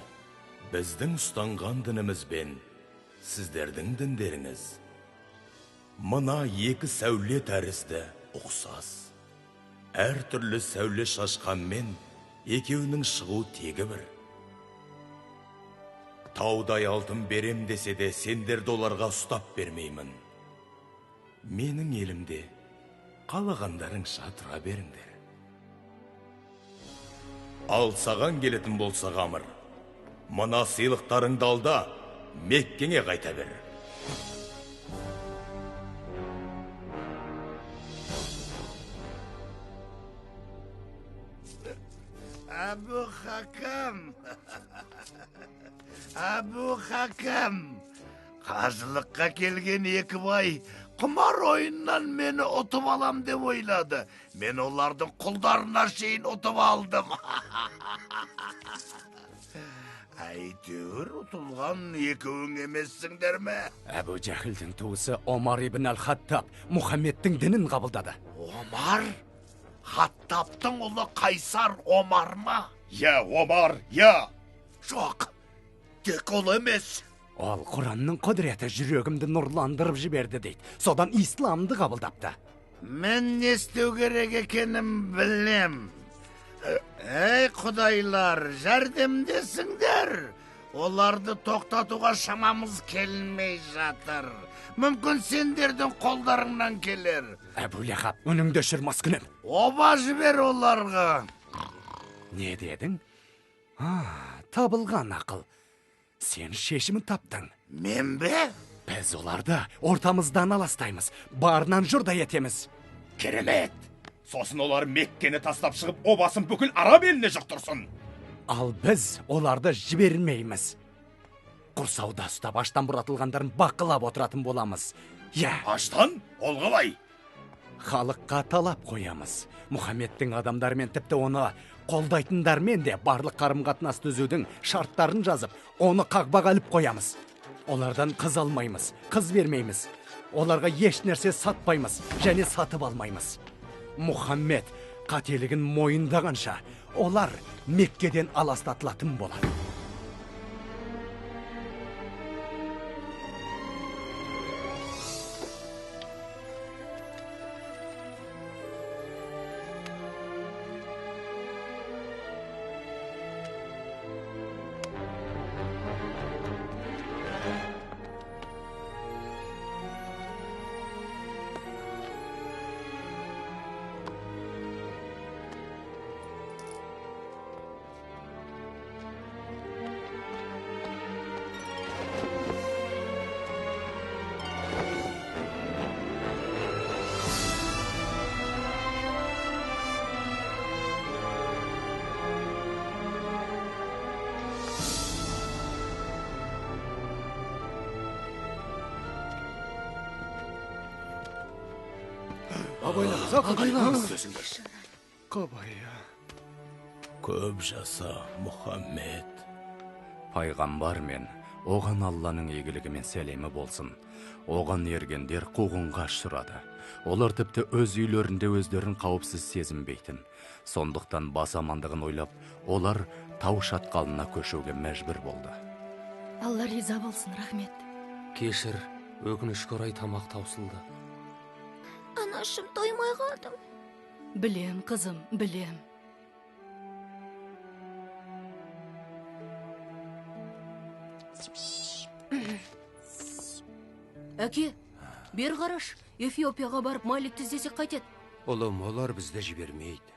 Speaker 11: Біздің ұстанған дінімізбен сіздердің діндеріңіз мына екі сәуле тәрізді ұқсас. Әр түрлі сәуле шашқанмен екеуінің шығу тегі бір. Таудай алтын берем десе де сендерді оларға ұстап бермеймін. Менің елімде қалағандарыңша тұра беріңдер. Ал саған келетін болса, Ғамыр, мына сыйлықтарыңды ал да Меккеңе қайта бер.
Speaker 10: Әбу Хакам, Әбу Хакам, қажылыққа келген екі бай Құмар ойыннан мені ұтып алам деп ойлады. Мен олардың құлдарына шейін ұтып алдым. Әйтеуір ұтылған екеуің емессіңдер ме?
Speaker 4: Әбу Жахілдің туысы Омар ибн әл-Хаттаб Мұхаммедтің дінін қабылдады.
Speaker 10: Омар? Хаттабтың ұлы Қайсар Омар ма?
Speaker 7: Я, Омар, я!
Speaker 10: Жоқ, тек ол емес.
Speaker 4: Ол Құранның құдіреті жүрегімді нұрландырып жіберді дейді. Содан исламды қабылдапты.
Speaker 10: Мен не істеу керек екенін білем. Ей, құдайлар, жәрдемдесіңдер. Оларды тоқтатуға шамамыз келмей жатыр. Мүмкін сендердің қолдарыңнан келер.
Speaker 4: Әбу Ләхаб, үніңді өшір, маскүнем.
Speaker 10: Оба жібер оларға.
Speaker 4: Не дедің? Табылған ақыл. Сен шешімін таптың.
Speaker 10: Мен бе?
Speaker 4: Біз оларды ортамыздан аластаймыз, барынан жұрдай етеміз.
Speaker 7: Керемет! Сосын олар Меккені тастап шығып, обасын бүкіл араб еліне жұқтырсын.
Speaker 4: Ал біз оларды жібермейміз. Құрсауда ұстап, аштан бұратылғандарын бақылап отыратын боламыз. Я.
Speaker 7: Аштан? Ол қалай?
Speaker 4: Халыққа талап қоямыз. Мұхаммедтің адамдарымен, тіпті оны қолдайтындармен де барлық қарым-қатынас түзудің шарттарын жазып, оны қақпаға іліп қоямыз. Олардан қыз алмаймыз, қыз бермейміз. Оларға еш нәрсе сатпаймыз және сатып алмаймыз. Мұхаммед қателігін мойындағанша, олар Меккеден аластатылатын болады.
Speaker 3: Абайлаңыз. Қабая.
Speaker 11: Көп жаса, Мұхаммед.
Speaker 4: Пайғамбар мен оған Алланың игілігі мен сәлемі болсын. Оған ергендер қуғынға ұшырады. Олар тіпті өз үйлерінде өздерін қауіпсіз сезінбейтін. Сондықтан бас амандығын ойлап, олар тау шатқалына көшуге мәжбүр болды.
Speaker 14: Алла риза болсын, рахмет.
Speaker 9: Кешір, өкінішке орай тамақ таусылды.
Speaker 2: Анашым, тоймай қалдым.
Speaker 14: Білем, қызым, білем. Әке, бер қараш, Эфиопияға барып Маликті іздесек қайтеді?
Speaker 6: Ұлым, олар бізді жібермейді.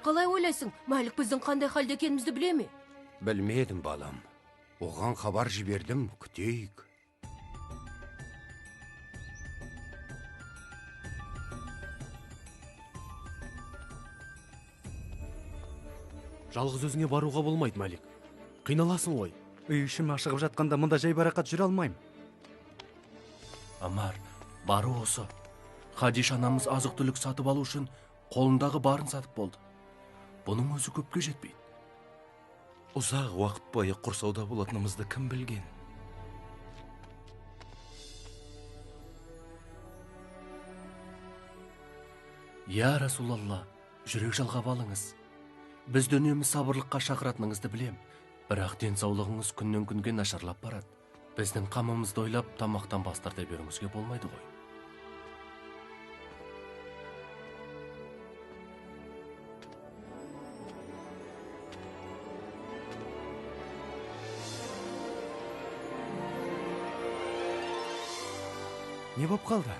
Speaker 14: Қалай ойлайсың, Малик біздің қандай халде екенімізді біле ме?
Speaker 6: Білмедім, балам. Оған хабар жібердім, күтейік.
Speaker 1: Жалғыз өзіңе баруға болмайды, Малик. Қиналасың ғой.
Speaker 4: Үй ішім ашығып жатқанда мұнда жайбарақат жүре алмаймын.
Speaker 15: Омар, бары осы. Хадиша анамыз азық-түлік сатып алу үшін қолындағы барын сатып болды. Бұның өзі көпке жетпейді.
Speaker 16: Ұзақ уақыт бойы құрсауда болатынымызды кім білген?
Speaker 15: Я Расулалла, жүрек жалғап алыңыз. Бізді үнемі сабырлыққа шақыратыныңызды білем. Бірақ денсаулығыңыз күннен күнге нашарлап барады. Біздің қамымызды ойлап, тамақтан бас тарта беруіңізге болмайды ғой.
Speaker 4: Не боп қалды?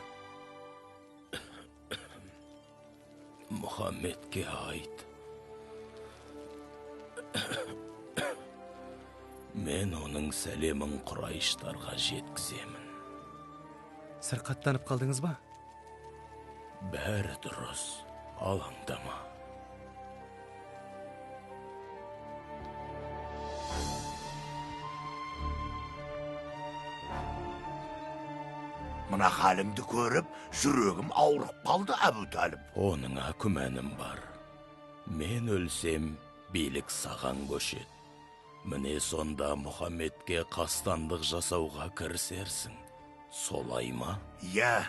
Speaker 11: Мұхаммедке айт. Мен оның сәлемін құрайыштарға жеткіземін.
Speaker 4: Сырқаттанып қалдыңыз ба?
Speaker 11: Бәрі дұрыс, алаңдама.
Speaker 10: Мына халіңді көріп, жүрегім ауырып қалды, Әбу Тәліп.
Speaker 11: Оныңа күмәнім бар. Мен өлсем, билік саған көшеді. Міне сонда Мұхаммедке қастандық жасауға кірісерсің. Солай ма?
Speaker 10: Иә,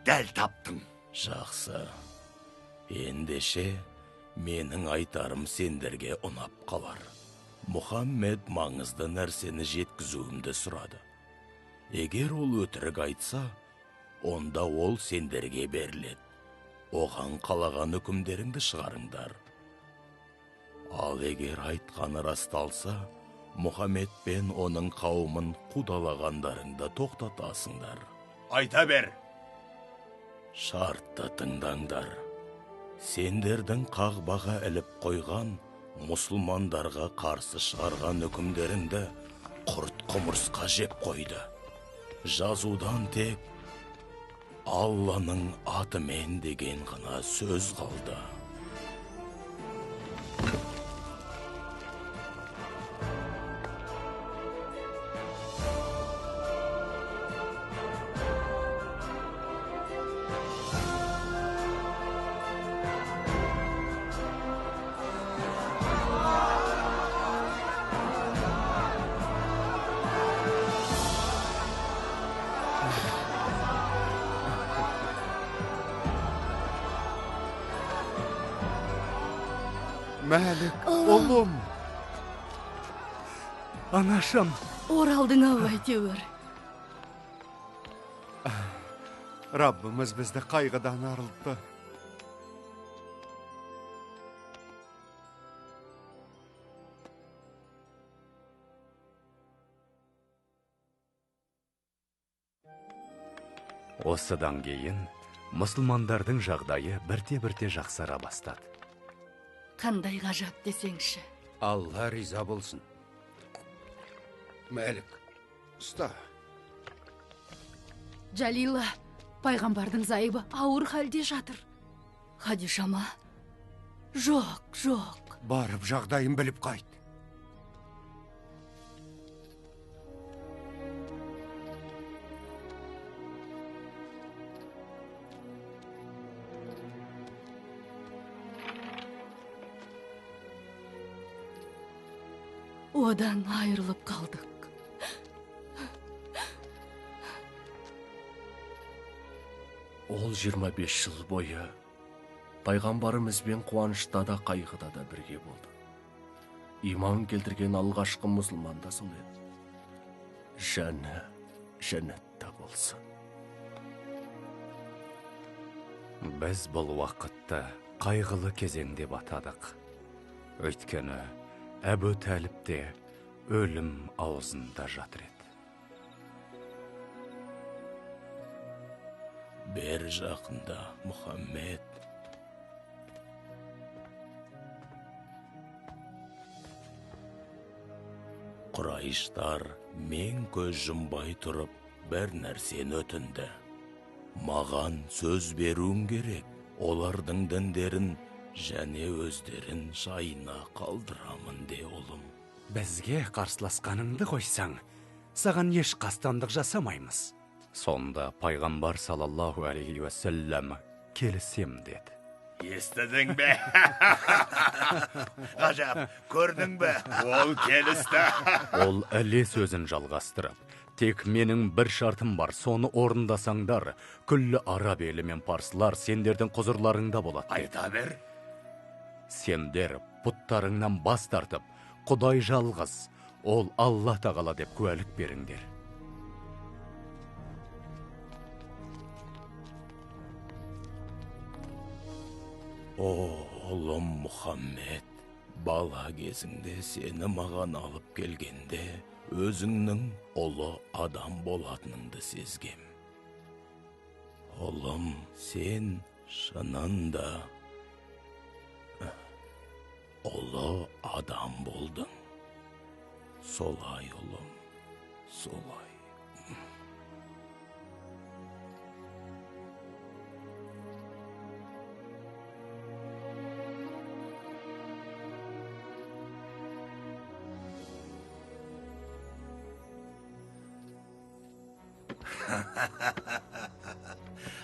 Speaker 10: дәл таптың.
Speaker 11: Жақсы. Ендеше, менің айтарым сендерге ұнап қалар. Мұхаммед маңызды нәрсені жеткізуімді сұрады. Егер ол өтірік айтса, онда ол сендерге беріледі. Оған қалаған үкімдеріңді шығарыңдар. Ал егер айтқаны расталса, Мұхаммед пен оның қауымын қудалағандарыңды тоқтатасыңдар.
Speaker 7: Айта бер.
Speaker 11: Шартты тыңдаңдар. Сендердің қағбаға іліп қойған, мұсылмандарға қарсы шығарған үкімдеріңді құрт құмырсқа жеп қойды. Жазудан тек Алланың атымен деген ғана сөз қалды.
Speaker 6: Мәлік, ұлым.
Speaker 4: Анашым.
Speaker 14: Оралдың ау әйтеуір.
Speaker 6: Раббымыз бізді қайғыдан арылтты.
Speaker 4: Осыдан кейін мұсылмандардың жағдайы бірте-бірте жақсара бастады.
Speaker 14: Қандай ғажап десеңші.
Speaker 6: Алла риза болсын. Мәлік, ұста.
Speaker 8: Жалила, пайғамбардың зайыбы ауыр халде жатыр.
Speaker 14: Хадиша ма? Жоқ, жоқ.
Speaker 6: Барып жағдайын біліп қайт.
Speaker 14: Одан айырылып қалдық.
Speaker 15: Ол 25 жыл бойы пайғамбарымызбен қуанышта да қайғыда да бірге болды. Иман келтірген алғашқы мұсылман да сол еді. Жаны жәннатта болсын.
Speaker 4: Біз бұл уақытты қайғылы кезең деп атадық. Өйткені Әбу Тәліп те өлім аузында жатыр еді.
Speaker 11: Бер жақында, Мұхаммед. Құрайыштар мен көз жұмбай тұрып бір нәрсені өтінді. Маған сөз беруің керек, олардың діндерін және өздерін жайына қалдырамын де, ұлым.
Speaker 4: Бізге қарсыласқаныңды қойсаң, саған еш қастандық жасамаймыз. Сонда пайғамбар саллаллаху алейхи уассалам келісем деді.
Speaker 7: Естідің бе?
Speaker 10: Ғажап, көрдің бе?
Speaker 7: Ол келісті.
Speaker 4: Ол іле сөзін жалғастырып, тек менің бір шартым бар, соны орындасаңдар, күллі араб елі мен парсылар сендердің құзырларыңда болады.
Speaker 7: Айта бер.
Speaker 4: Сендер бұттарыңнан бас тартып, Құдай жалғыз, ол Алла тағала деп куәлік беріңдер.
Speaker 11: О, ұлым Мұхаммед, бала кезіңде сені маған алып келгенде, өзіңнің ұлы адам болатыныңды сезгем. Ұлым, сен шынында ұлы адам болдың. Солай, ұлым, солай.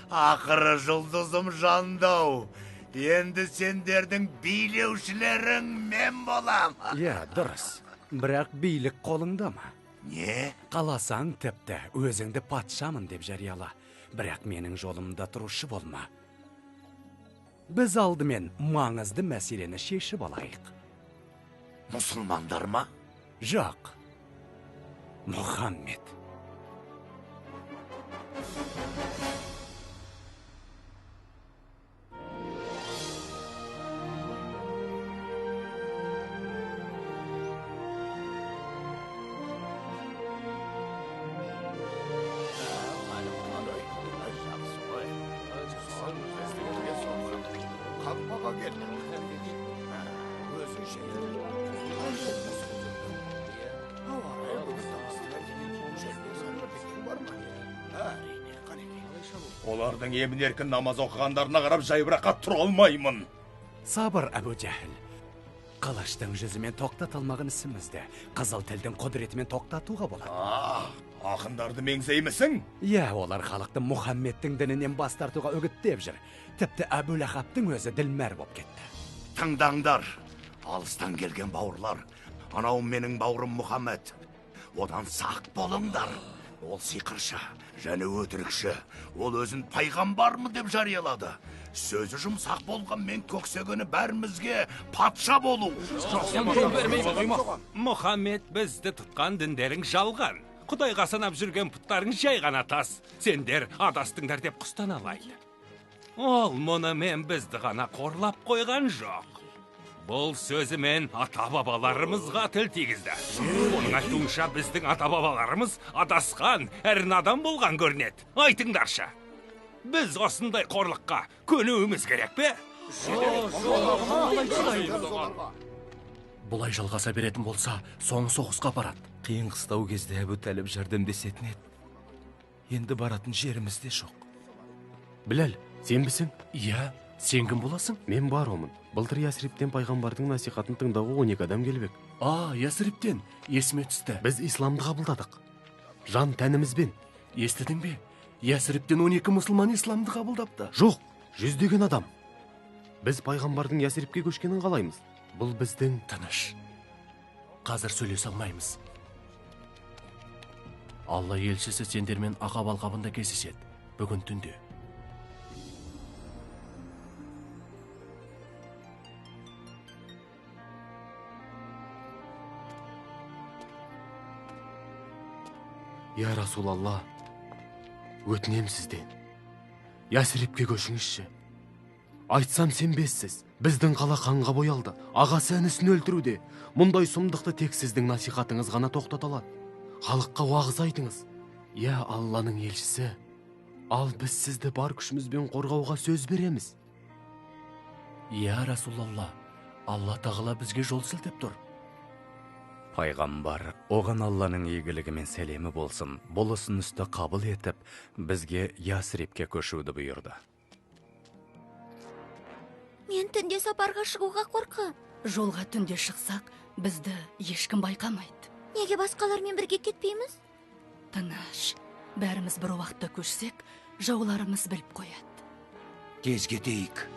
Speaker 10: Ақыры жұлдызым жандау. Енді сендердің билеушілерің мен болам.
Speaker 4: Иә, дұрыс. Бірақ билік қолыңда ма?
Speaker 10: Не?
Speaker 4: Қаласаң тіпті өзіңді патшамын деп жарияла. Бірақ менің жолымда тұрушы болма. Біз алдымен маңызды мәселені шешіп алайық.
Speaker 10: Мұсылмандар ма?
Speaker 4: Жоқ. Мұхаммед.
Speaker 7: Олардың емін-еркін намаз оқығандарына қарап жайбарақат тұра алмаймын.
Speaker 4: Сабыр, Әбу Жәһіл. Қылыштың жүзімен тоқтата алмаған ісімізді қызыл тілдің құдіретімен тоқтатуға болады.
Speaker 7: Ақындарды меңзеймісің?
Speaker 4: Иә, олар халықты Мұхаммедтің дінінен бас тартуға үгіттеп жүр. Тіпті Әбу Ләһабтың өзі ділмәр боп кетті.
Speaker 10: Тыңдаңдар, алыстан келген бауырлар. Анау менің бауырым Мұхаммед. Одан сақ болыңдар. Ол сиқыршы және өтірікші. Ол өзін пайғамбармын деп жариялады. Сөзі жұмсақ болғанмен көксегені бәрімізге патша болу.
Speaker 5: Мұхаммед, бізді тұтқан діндерің жалған. Құдайға санап жүрген пұттарың жай ғана тас. Сендер адастыңдар деп құстаналайды. Ол мұнымен бізді ғана қорлап қойған жоқ. Бұл сөзімен ата-бабаларымызға тіл тигізді. Оның айтуынша біздің ата-бабаларымыз адасқан, әрі надан болған көрінеді. Айтыңдаршы, біз осындай қорлыққа көнуіміз керек пе?
Speaker 15: Бұлай жалғаса беретін болса, соңы соғысқа апарады.
Speaker 16: Қиын қыстау кезде Әбу Тәліп жәрдемдесетін еді. Енді баратын жеріміз де жоқ.
Speaker 1: Біләл, сенбісің?
Speaker 15: Иә. Сен кім боласың?
Speaker 1: Мен Баромын. Былтыр Ясриптен пайғамбардың насихатын тыңдауға 12 адам келіп ек.
Speaker 15: А, Ясриптен, есіме түсті.
Speaker 1: Біз исламды қабылдадық. Жан тәнімізбен.
Speaker 15: Естідің бе? Ясриптен 12 мұсылман исламды қабылдапты.
Speaker 1: Жоқ, жүздеген адам. Біз пайғамбардың Ясрипке көшкенін қалаймыз. Бұл біздің...
Speaker 15: Тыныш. Қазір сөйлесе алмаймыз. Алла елшісі сендермен Ақаба алқабында кездеседі. Бүгін түнде.
Speaker 1: Я Расулалла, өтінем сізден. Ясрипке көшіңізші. Айтсам сенбессіз. Біздің қала қанға боялды. Ағасы інісін өлтіруде. Мұндай сұмдықты тек сіздің насихатыңыз ғана тоқтата алады. Халыққа уағыз айтыңыз. Я Алланың елшісі, ал біз сізді бар күшімізбен қорғауға сөз береміз.
Speaker 15: Я Расулалла, Алла тағала бізге жол сілтеп тұр.
Speaker 4: Пайғамбар, оған Алланың игілігі мен сәлемі болсын, бұл ұсынысты қабыл етіп, бізге Ясрипке көшуді бұйырды.
Speaker 2: Мен түнде сапарға шығуға қорқам.
Speaker 14: Жолға түнде шықсақ, бізді ешкім байқамайды.
Speaker 2: Неге басқалармен бірге кетпейміз?
Speaker 14: Тыныш, бәріміз бір уақытта көшсек, жауларымыз біліп қояды.
Speaker 6: Тез кетейік.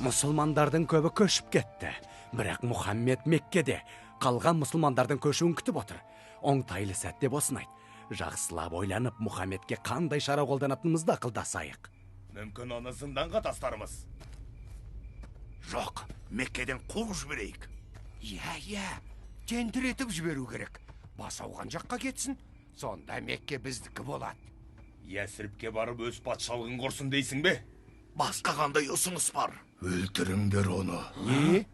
Speaker 4: Мұсылмандардың көбі көшіп кетті. Бірақ Мұхаммед Меккеде қалған мұсылмандардың көшуін күтіп отыр. Оңтайлы сәт деп осыны айт. Жақсылап ойланып, Мұхаммедке қандай шара қолданатынымызды ақылдасайық.
Speaker 7: Мүмкін оны зынданға тастармыз.
Speaker 10: Жоқ, Меккеден қуып жіберейік.
Speaker 6: Иә, тентіретіп жіберу керек. Бас ауған жаққа кетсін, сонда Мекке біздікі болады.
Speaker 7: Ясрипке барып өз патшалығын құрсын дейсің бе?
Speaker 10: Басқа қандай ұсыныс бар? Өлтіріңдер оны.
Speaker 6: Не?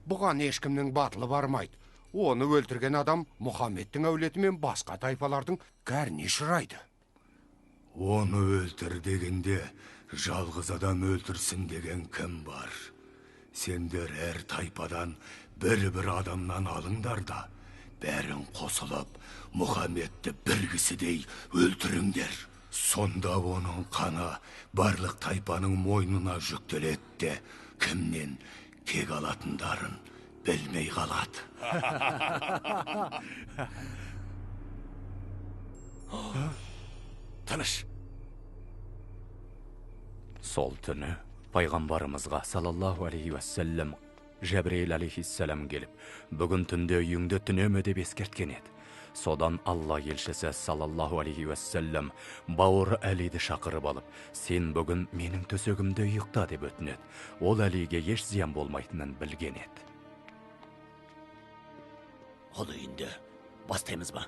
Speaker 6: Бұған ешкімнің батылы бармайды. Оны өлтірген адам Мұхаммедтің әулеті мен басқа тайпалардың кәріне ұшырайды.
Speaker 10: Оны өлтір дегенде жалғыз адам өлтірсін деген кім бар? Сендер әр тайпадан бір-бір адамнан алыңдар да, бәрін қосылып, Мұхаммедті бір кісідей өлтіріңдер. Сонда оның қаны барлық тайпаның мойнына жүктеледі де, кімнен кек алатындарын білмей қалады.
Speaker 4: Тыныш. Сол түні пайғамбарымызға салаллаху алейхи уассалам Жәбірейіл алейхиссалам келіп, бүгін түнде үйіңді түнеме деп ескерткен еді. Содан Алла елшісі салаллаху алейхи уассалам бауыры Әлиді шақырып алып, сен бүгін менің төсегімде ұйықта деп өтінеді. Ол Әлиге еш зиян болмайтынын білген еді.
Speaker 11: Ал енді бастаймыз ба?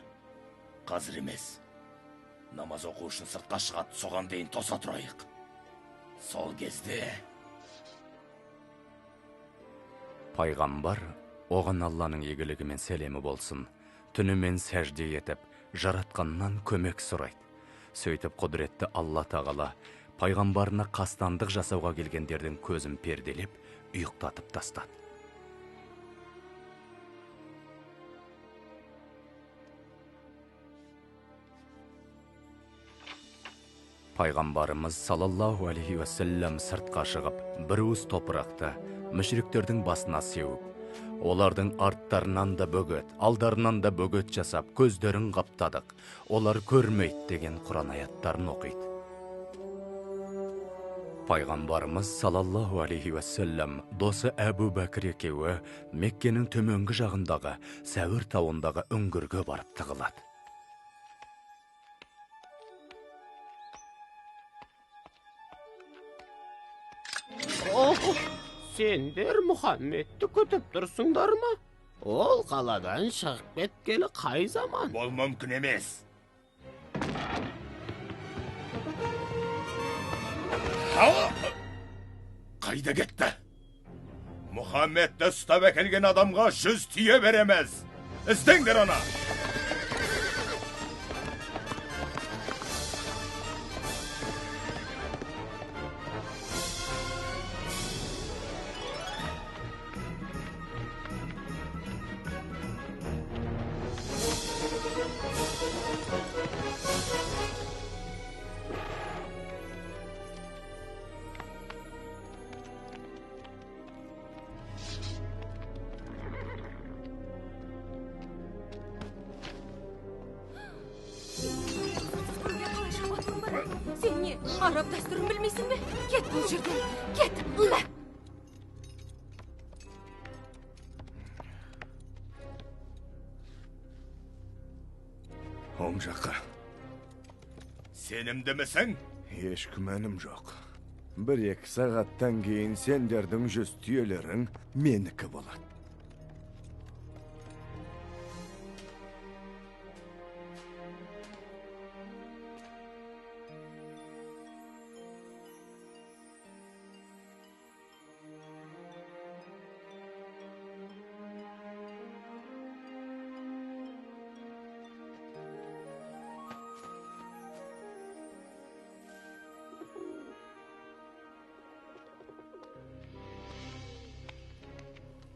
Speaker 11: Қазір емес. Намаз оқу үшін сыртқа шығады, соған дейін тоса тұрайық. Сол кезде
Speaker 4: пайғамбар, оған Алланың игілігі мен сәлемі болсын, түнімен сәжде етіп, жаратқаннан көмек сұрайды. Сөйтіп құдіретті Алла тағала пайғамбарына қастандық жасауға келгендердің көзін перделеп, ұйықтатып тастады. Пайғамбарымыз салаллаху алейхи уассалам сыртқа шығып, бір уыс топырақты мүшриктердің басына сеуіп, олардың арттарынан да бөгет, алдарынан да бөгет жасап, көздерін қаптадық, олар көрмейді деген Құран аяттарын оқиды. Пайғамбарымыз салаллаху алейхи уассалам досы Әбу Бәкір екеуі Меккенің төменгі жағындағы Сәуір тауындағы үңгірге барып тығылады.
Speaker 17: Сендер Мұхаммедті күтіп тұрсыңдар ма? Ол қаладан шығып кеткелі қай заман?
Speaker 7: Бұл мүмкін емес. Қайда кетті? Мұхаммедті ұстап әкелген адамға 100 түйе береміз. Іздеңдер оны.
Speaker 14: Сен не, араб дәстүрін білмейсің бе? Кет бұл жерден, кет!
Speaker 10: Оң жаққа.
Speaker 7: Сенімдімісің?
Speaker 18: Еш күмәнім жоқ. 1-2 сағаттан кейін сендердің 100 түйелерің менікі болады.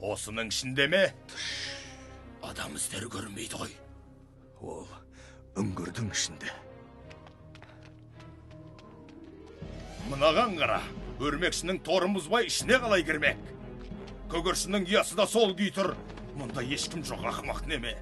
Speaker 7: Осының ішінде ме?
Speaker 11: Адам іздері көрінбейді ғой.
Speaker 10: Ол үңгірдің ішінде.
Speaker 7: Мынаған қара, өрмекшінің торын бұзбай ішіне қалай кірмек? Көгершіннің ұясы да сол күй тұр. Мұнда ешкім жоқ, ақымақ неме?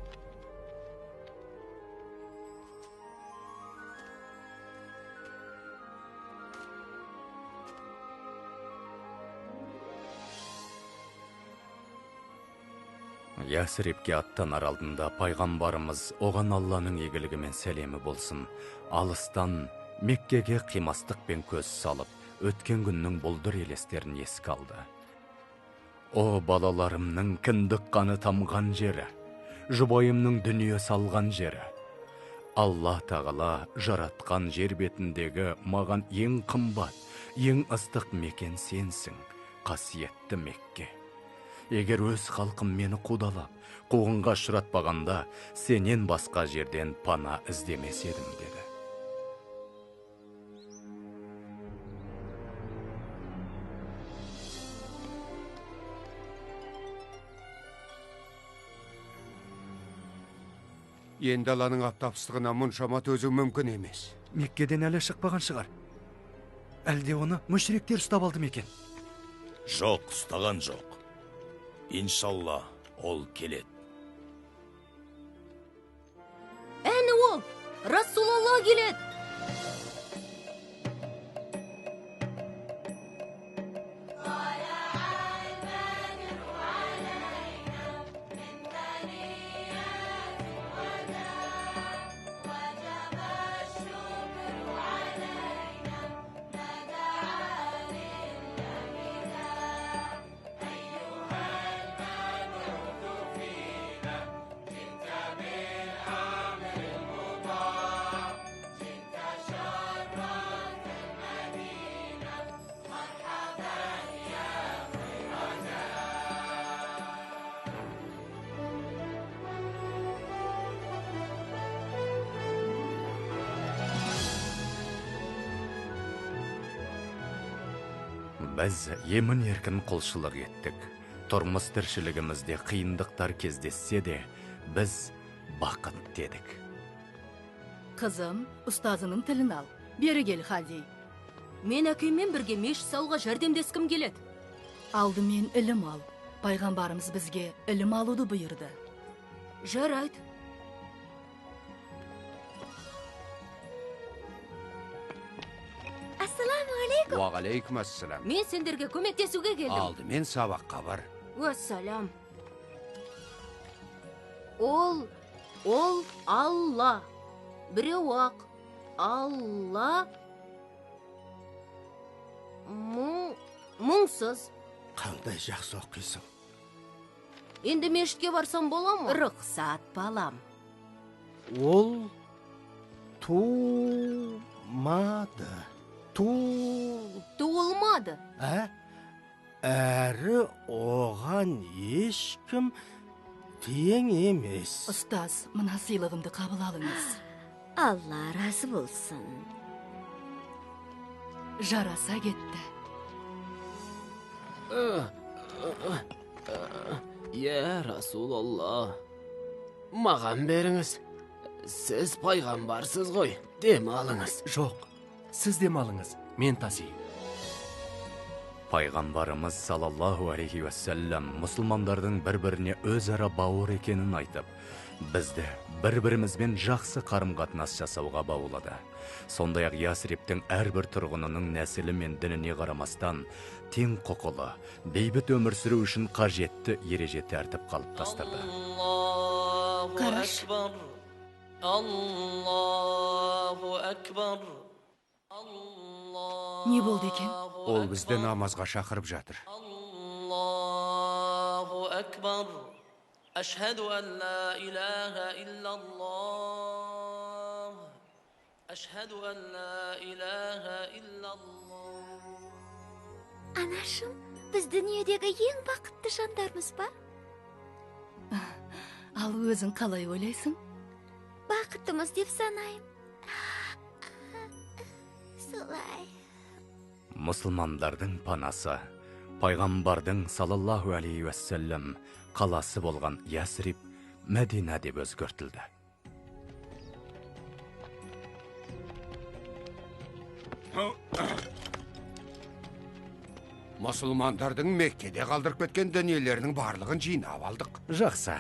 Speaker 4: Ясрибке аттанар алдында пайғамбарымыз, оған Алланың игілігі мен сәлемі болсын, алыстан Меккеге қимастықпен көз салып, өткен күннің бұлдыр елестерін еске алды. О, балаларымның кіндік қаны тамған жері, жұбайымның дүние салған жері. Алла тағала жаратқан жер бетіндегі маған ең қымбат, Ең ыстық мекен сенсің, қасиетті Мекке. Егер өз халқым мені қудалап, қуғынға ұшыратпағанда, сенен басқа жерден пана іздемес едім, деді.
Speaker 6: Енді даланың аптап ыстығына мұншама төзу мүмкін емес.
Speaker 4: Меккеден әлі шықпаған шығар. Әлде оны мүшриктер ұстап алды ма екен?
Speaker 11: Жоқ, ұстаған жоқ. Иншалла, ол келеді.
Speaker 14: Әні ол, Расулалла келеді.
Speaker 4: Біз емін-еркін құлшылық еттік. Тұрмыс тіршілігімізде қиындықтар кездессе де, біз бақыт дедік.
Speaker 8: Қызым, ұстазының тілін ал. Бері кел, Хади.
Speaker 14: Мен әкеммен бірге мешіт салуға жәрдемдескім келеді.
Speaker 8: Алдымен ілім ал. Пайғамбарымыз бізге ілім алуды бұйырды.
Speaker 14: Жарайды.
Speaker 2: Ассаламу алейкум.
Speaker 6: Уағалейкум ассалам.
Speaker 14: Мен сендерге көмектесуге келдім.
Speaker 6: Алдымен сабаққа бар.
Speaker 14: Уассалам. Ол Алла. Біреу ақ. Алла мұңсыз.
Speaker 3: Қандай жақсы оқисың.
Speaker 14: Енді мешітке барсам бола ма? Рұқсат, балам.
Speaker 3: Ол тумады.
Speaker 14: Туылмады.
Speaker 3: Әрі оған ешкім тең емес.
Speaker 8: Ұстаз, мына сыйлығымды қабыл алыңыз.
Speaker 2: Алла разы болсын.
Speaker 8: Жараса кетті.
Speaker 17: Я Расулалла, маған беріңіз. Сіз пайғамбарсыз ғой, дем алыңыз.
Speaker 15: Жоқ, сіз дем алыңыз, мен тасиын.
Speaker 4: Пайғамбарымыз салаллаху алейхи уассалам мұсылмандардың бір-біріне өзара бауыр екенін айтып, бізді бір-бірімізбен жақсы қарым-қатынас жасауға баулады. Сондай-ақ Ясриптің әрбір тұрғынының нәсілі мен дініне қарамастан тең құқылы, бейбіт өмір сүру үшін қажетті ереже тәртіп қалыптастырды.
Speaker 8: Қараш.
Speaker 19: Аллаху акбар.
Speaker 8: Не болды екен?
Speaker 6: Ол бізді намазға шақырып жатыр.
Speaker 19: Аллаху акбар. Ашхаду ан ла илаха иллаллах. Ашхаду ан ла илаха иллаллах.
Speaker 2: Анашым, біз дүниедегі ең бақытты жандармыз ба?
Speaker 8: Ал өзің қалай ойлайсың?
Speaker 2: Бақыттымыз деп санаймын. Солай.
Speaker 4: Мұсылмандардың панасы, пайғамбардың салаллаху алейхи уассалам қаласы болған Ясрип Мәдина деп өзгертілді.
Speaker 6: Мұсылмандардың Меккеде қалдырып кеткен дүниелерінің барлығын жинап алдық.
Speaker 4: Жақсы.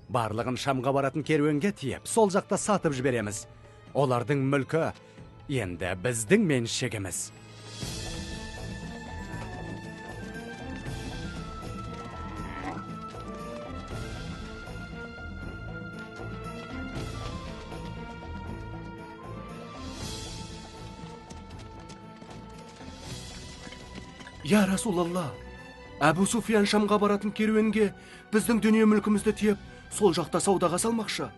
Speaker 4: Барлығын Шамға баратын керуенге тиеп, сол жақта сатып жібереміз. Олардың мүлкі енді біздің меншігіміз.
Speaker 15: Я Расулалла, Әбу Суфиян Шамға баратын керуенге біздің дүние мүлкімізді тиеп, сол жақта саудаға салмақшы.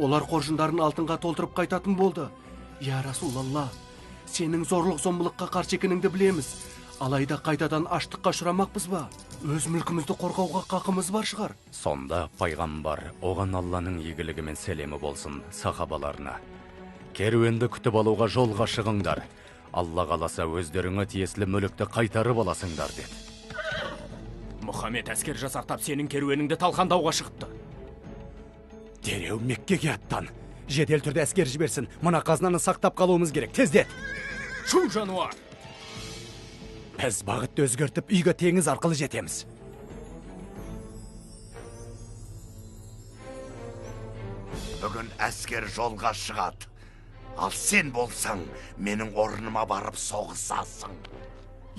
Speaker 15: Олар қоржындарын алтынға толтырып қайтатын болды. Я Расулалла, Сенің зорлық-зомбылыққа қарсы екеніңді білеміз. Алайда қайтадан аштыққа ұшырамақпыз ба? Өз мүлкімізді қорғауға қақымыз бар шығар.
Speaker 4: Сонда пайғамбар, оған Алланың игілігі мен сәлемі болсын, сахабаларына: керуенді күтіп алуға жолға шығыңдар. Алла қаласа өздеріңе тиесілі мүлікті қайтарып аласыңдар, деді.
Speaker 13: Мұхаммед әскер жасақтап сенің керуеніңді талқандауға шығыпты.
Speaker 4: Дереу Меккеге аттан. Жедел түрде әскер жіберсін. Мына қазынаны сақтап қалуымыз керек. Тездет.
Speaker 13: Шу жануар!
Speaker 4: Біз бағытты өзгертіп, үйге теңіз арқылы жетеміз.
Speaker 10: Бүгін әскер жолға шығады. Ал сен болсаң, менің орныма барып соғысасың.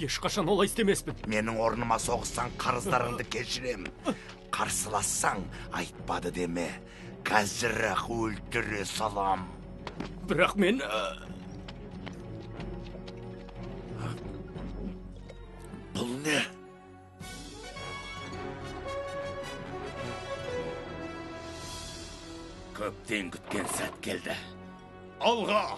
Speaker 13: Ешқашан олай істемеспін.
Speaker 10: Менің орныма соғыссаң, қарыздарыңды кешірем. Қарсылассаң, айтпады деме. Қазір-ақ өлтіре салам.
Speaker 13: Бірақ мен...
Speaker 10: Бұл не?
Speaker 11: Көптен күткен сәт келді. Алға!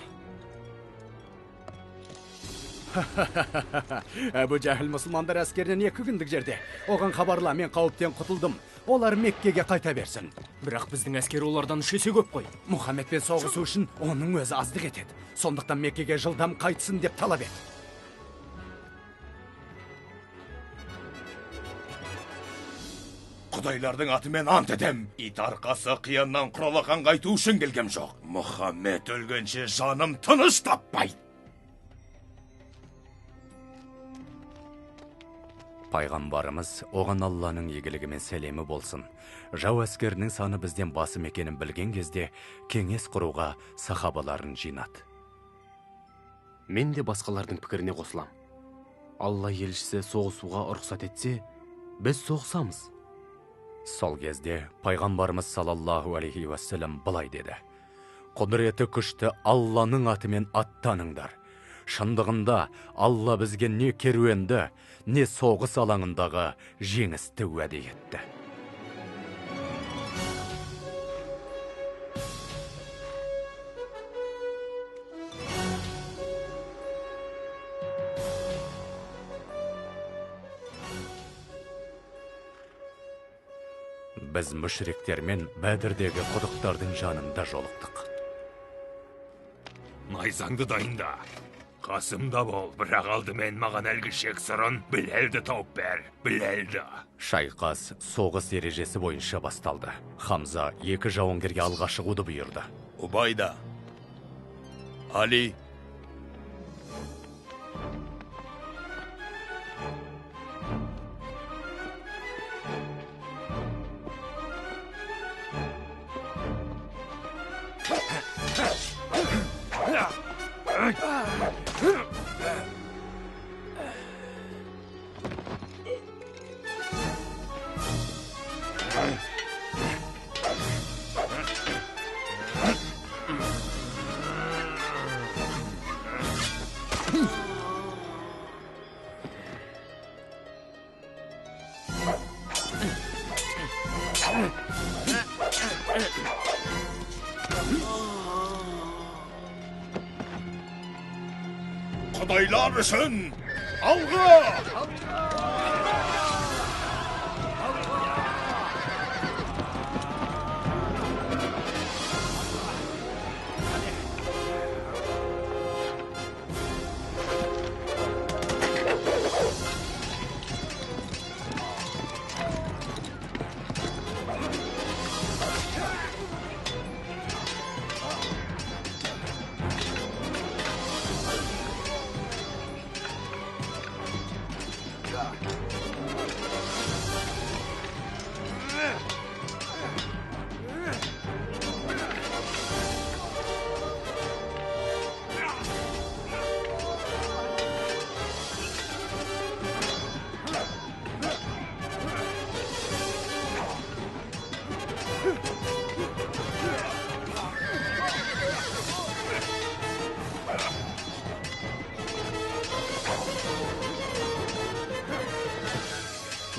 Speaker 4: Әбу Жәһіл мұсылмандар әскерінен 2 күндік жерде. Оған хабарла, мен қауіптен құтылдым. Олар Меккеге қайта берсін.
Speaker 13: Бірақ біздің әскер олардан 3 есе көп қой.
Speaker 4: Мұхаммедпен соғысу үшін оның өзі аздық етеді. Сондықтан Меккеге жылдам қайтсын деп талап ет.
Speaker 7: Құдайлардың атымен ант етем. Ит арқасы қияннан құралақан қайту үшін келгем жоқ. Мұхаммед өлгенше жаным тыныш таппайды.
Speaker 4: Пайғамбарымыз, оған Алланың игілігі мен сәлемі болсын, жау әскерінің саны бізден басым екенін білген кезде кеңес құруға сахабаларын жинады.
Speaker 1: Мен де басқалардың пікіріне қосылам. Алла елшісі соғысуға рұқсат етсе, біз соғысамыз.
Speaker 4: Сол кезде пайғамбарымыз саллаллаху алейхи уассалам былай деді: Құдіреті күшті Алланың атымен аттаныңдар. Шындығында Алла бізге не керуенді, не соғыс алаңындағы жеңісті уәде етті. Біз мүшриктермен Бәдірдегі құдықтардың жанында жолықтық.
Speaker 5: Найзаңды дайында. Қасымда бол, бірақ алдымен маған әлгі жексұрын Біләлді тауып бер, Біләлді.
Speaker 4: Шайқас соғыс ережесі бойынша басталды. Хамза 2 жауынгерге алға шығуды бұйырды.
Speaker 7: Убайда, Али. Құдайлар үшін алға!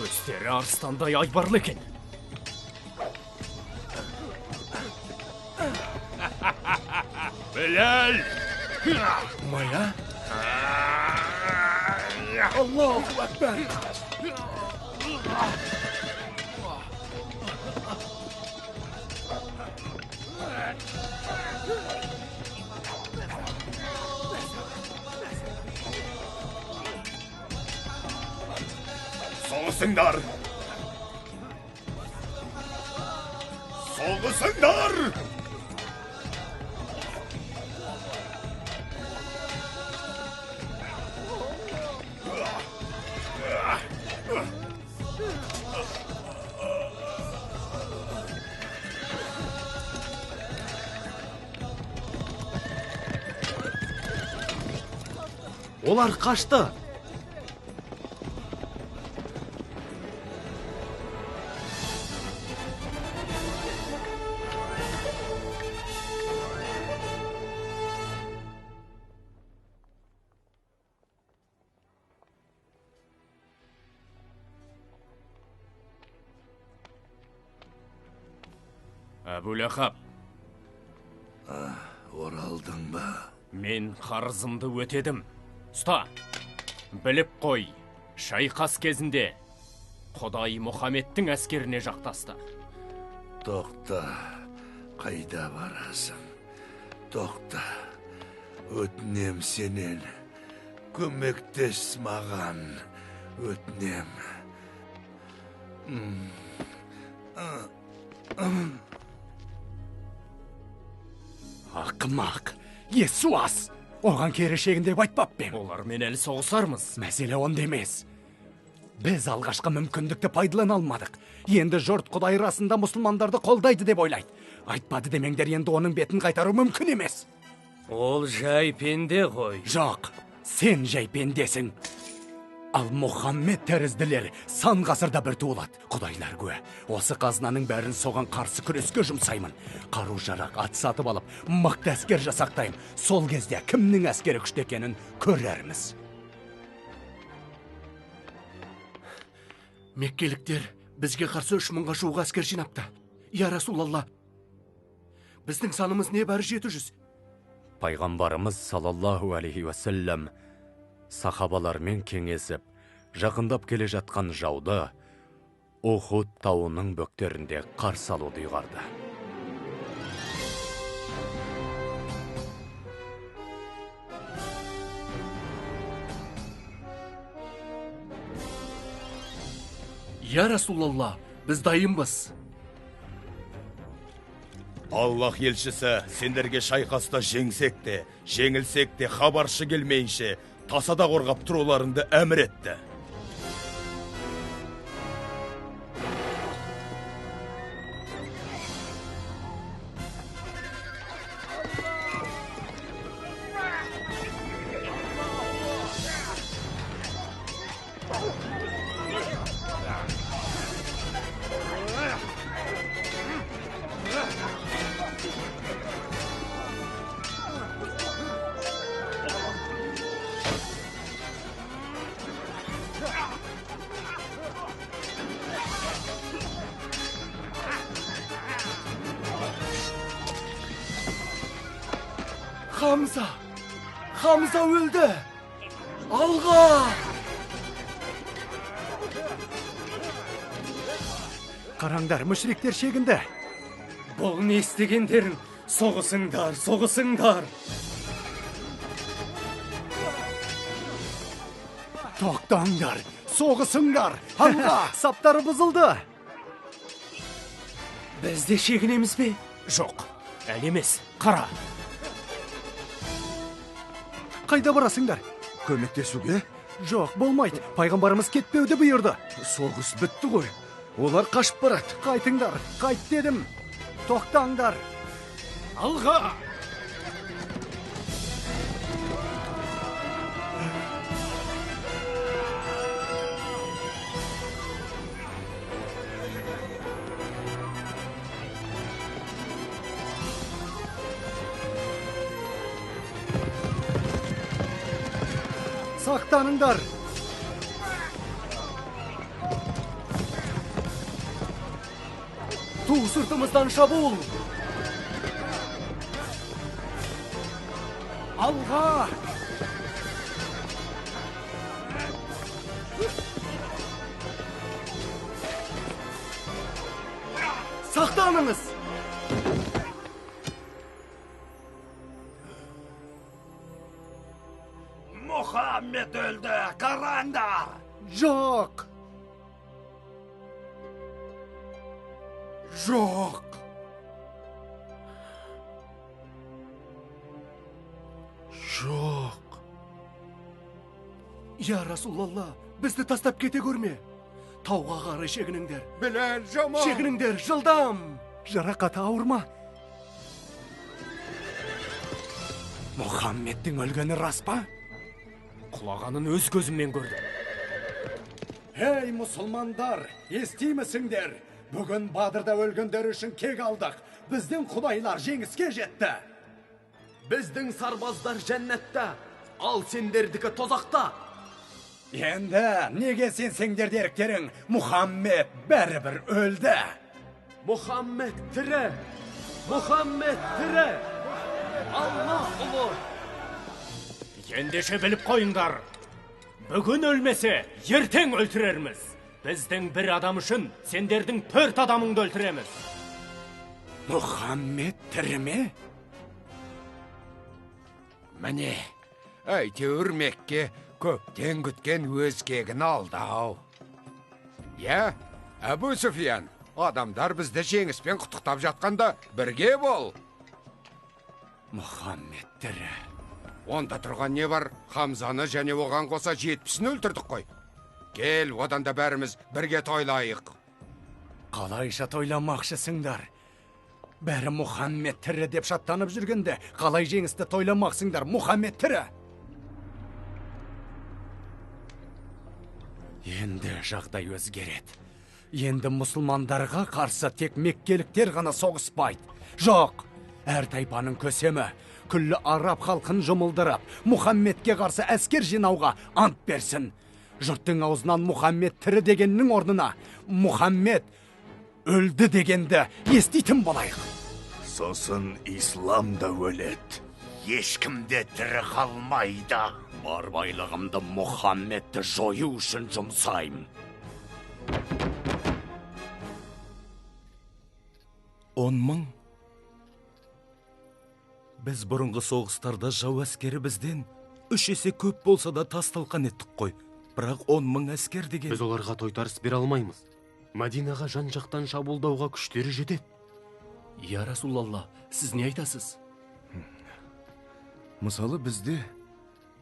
Speaker 13: Өздері арыстандай айбарлы екен.
Speaker 5: Біләл!
Speaker 3: Умая? Аллаху акбар!
Speaker 7: Соғысыңдар! Соғысыңдар!
Speaker 4: Олар қашты.
Speaker 13: Әбу Ләхаб.
Speaker 10: Оралдың ба?
Speaker 13: Мен қарызымды өтедім. Ұста, біліп қой, шайқас кезінде Құдай Мұхаммедтің әскеріне жақтасты.
Speaker 10: Тоқта, қайда барасың? Тоқта, өтінем сенен, көмектес маған, өтінем.
Speaker 4: Ақымақ, есуас! Оған кері шегін деп айтпап па ем?
Speaker 13: Олармен әлі соғысармыз.
Speaker 4: Мәселе онда емес. Біз алғашқы мүмкіндікті пайдалана алмадық. Енді жұрт Құдай расында мұсылмандарды қолдайды деп ойлайды. Айтпады демеңдер, енді оның бетін қайтару мүмкін емес.
Speaker 9: Ол жай пенде ғой.
Speaker 4: Жоқ, сен жай пендесің. Ал Мұхаммед тәрізділер сан ғасырда бір туылады. Құдайлар куә, осы қазынаның бәрін соған қарсы күреске жұмсаймын. Қару-жарақ, ат сатып алып, мықты әскер жасақтаймын. Сол кезде кімнің әскері күшті екенін көрерміз.
Speaker 15: Меккеліктер бізге қарсы 3000-ға жуық әскер жинапты. Я Расулалла, біздің санымыз небәрі 700.
Speaker 4: Пайғамбарымыз саллаллаху алейхи уассалам сахабалармен кеңесіп, жақындап келе жатқан жауды Ухуд тауының бөктерінде қарсы алуды ұйғарды.
Speaker 15: Я Расулалла, біз дайынбыз.
Speaker 7: Аллах елшісі, сендерге шайқаста жеңсек те, жеңілсек те хабаршы келмейінше тасада қорғап тұруларыңды әмір етті.
Speaker 3: Хамза! Хамза өлді! Алға!
Speaker 4: Қараңдар, мүшриктер шегінді.
Speaker 9: Бұл не істегендерің? Соғысыңдар, соғысыңдар!
Speaker 4: Тоқтаңдар, соғысыңдар! Алға! Саптары бұзылды!
Speaker 9: Біз де шегінеміз бе?
Speaker 13: Жоқ, әлі емес, қара!
Speaker 4: Қайда барасыңдар?
Speaker 18: Көмектесуге?
Speaker 4: Жоқ, болмайды. Пайғамбарымыз кетпеуді бұйырды.
Speaker 18: Соғыс бітті ғой. Олар қашып барады.
Speaker 4: Қайтыңдар, қайт дедім. Тоқтаңдар.
Speaker 13: Алға!
Speaker 4: Сақтаныңдар!
Speaker 3: Ту сыртымыздан шабуыл!
Speaker 4: Алға!
Speaker 3: Сақтаныңыз!
Speaker 10: Мұхаммед өлді, қараңдар!
Speaker 3: Жоқ!
Speaker 6: Жоқ! Жоқ!
Speaker 3: Я Расулалла, бізді тастап кете көрме. Тауға қарай шегініңдер.
Speaker 6: Біләл, жаман!
Speaker 3: Шегініңдер, жылдам! Жарақаты ауыр ма?
Speaker 4: Мұхаммедтің өлгені рас па?
Speaker 13: Құлағанын өз көзіммен көрдім.
Speaker 4: Ей, мұсылмандар, естимісіңдер? Бүгін Бадрда өлгендер үшін кек алдық. Біздің құдайлар жеңіске жетті.
Speaker 16: Біздің сарбаздар жәннатта, ал сендердікі тозақта.
Speaker 4: Енді неге сенсеңдер деректерің, Мұхаммед бәрібір өлді.
Speaker 16: Мұхаммед тірі! Мұхаммед тірі! Алла ұлы!
Speaker 13: Ендеше біліп қойыңдар. Бүгін өлмесе, ертең өлтірерміз. Біздің бір адам үшін сендердің 4 адамыңды өлтіреміз.
Speaker 4: Мұхаммед тірі ме?
Speaker 6: Міне, әйтеуір Мекке көптен күткен өз кегін алды-ау. Иә, Әбу Суфиян, адамдар бізді жеңіспен құттықтап жатқанда бірге бол.
Speaker 4: Мұхаммед тірі.
Speaker 6: Онда тұрған не бар? Хамзаны және оған қоса 70-ін өлтірдік қой. Кел, одан да бәріміз бірге тойлайық.
Speaker 4: Қалайша тойламақшысыңдар? Бәрі Мұхаммед тірі деп шаттанып жүргенде, қалай жеңісті тойламақсыңдар? Мұхаммед тірі! Енді жағдай өзгереді. Енді мұсылмандарға қарсы тек меккеліктер ғана соғыспайды. Жоқ, әр тайпаның көсемі күллі араб халқын жұмылдырып, Мұхаммедке қарсы әскер жинауға ант берсін. Жұрттың аузынан Мұхаммед тірі дегеннің орнына Мұхаммед өлді дегенді еститін болайық.
Speaker 10: Сосын ислам да өледі. Ешкім де тірі қалмайды. Бар байлығымды Мұхаммедті жою үшін жұмсаймын.
Speaker 16: 10 мың? Біз бұрынғы соғыстарда жау әскері бізден 3 есе көп болса да тас талқан еттік қой. Бірақ 10 мың әскер деген...
Speaker 1: Біз оларға тойтарыс бере алмаймыз. Мәдинаға жан-жақтан шабуылдауға күштері жетеді.
Speaker 15: Я Расулалла, сіз не айтасыз?
Speaker 18: Мысалы, бізде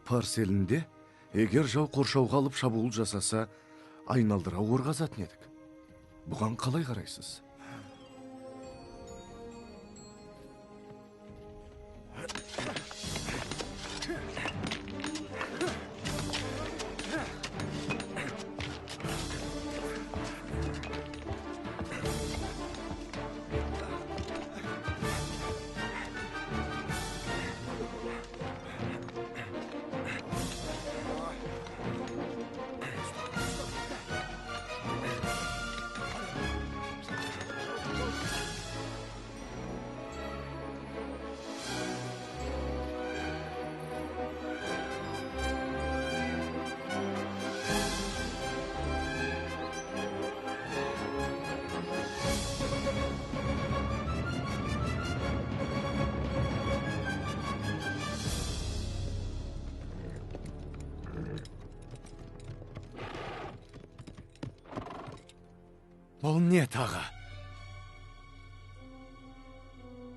Speaker 18: Парс елінде егер жау қоршауға алып шабуыл жасаса, айналдыра ор қазатын едік. Бұған қалай қарайсыз?
Speaker 4: Бұл не тағы?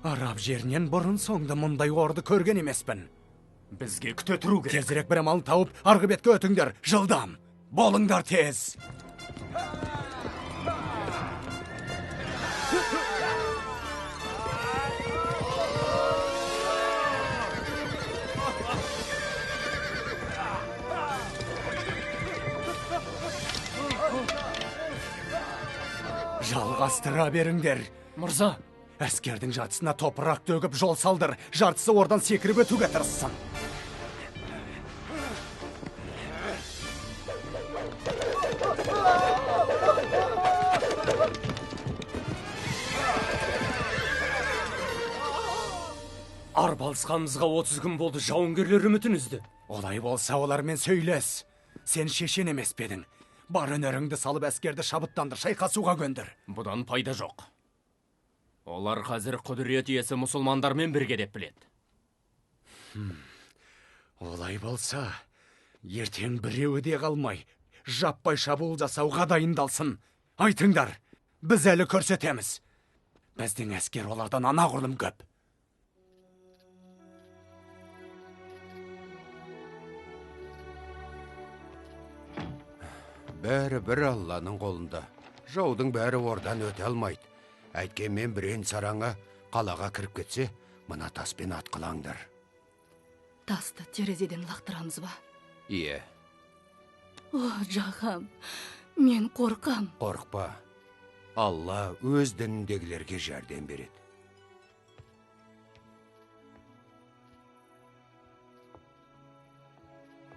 Speaker 4: Араб жерінен бұрын соңды мұндай орды көрген емеспін.
Speaker 13: Бізге күте тұру керек.
Speaker 4: Тезірек бір амалын тауып, арғы бетке өтіңдер. Жылдам! Болыңдар тез! Жалғастыра беріңдер.
Speaker 13: Мырза,
Speaker 4: әскердің жартысына топырақ төгіп жол салдыр, жартысы ордан секіріп өтуге тырыссын.
Speaker 9: Арпалысқанымызға 30 күн болды, жауынгерлер үмітін үзді.
Speaker 4: Олай болса, олармен сөйлес. Сен шешен емес пе едің? Бар өнеріңді салып әскерді шабыттандыр, шайқасуға көндір.
Speaker 13: Бұдан пайда жоқ. Олар қазір құдірет иесі мұсылмандармен бірге деп біледі.
Speaker 4: Олай болса, ертең біреуі де қалмай, жаппай шабуыл жасауға дайындалсын. Айтыңдар, біз әлі көрсетеміз. Біздің әскер олардан анағұрлым көп.
Speaker 6: Бәрі бір Алланың қолында. Жаудың бәрі ордан өте алмайды. Әйткенмен бірен сараңы қалаға кіріп кетсе, мына таспен атқылаңдар.
Speaker 8: Тасты терезеден лақтырамыз ба?
Speaker 6: Ие.
Speaker 8: О, Жахам, мен қорқам.
Speaker 6: Қорықпа. Алла өз дініндегілерге жәрдем береді.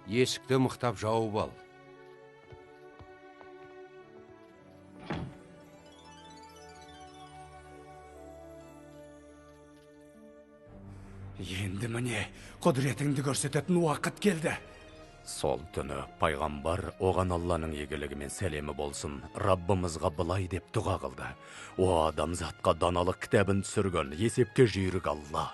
Speaker 6: Есікті мықтап жауып ал.
Speaker 4: Енді міне, құдіретіңді көрсететін уақыт келді.
Speaker 11: Сол түні пайғамбар оған Алланың игілігі мен сәлемі болсын, Раббымызға былай деп дұға қылды. О адамзатқа даналық кітабын түсірген, есепке жүйрік Алла.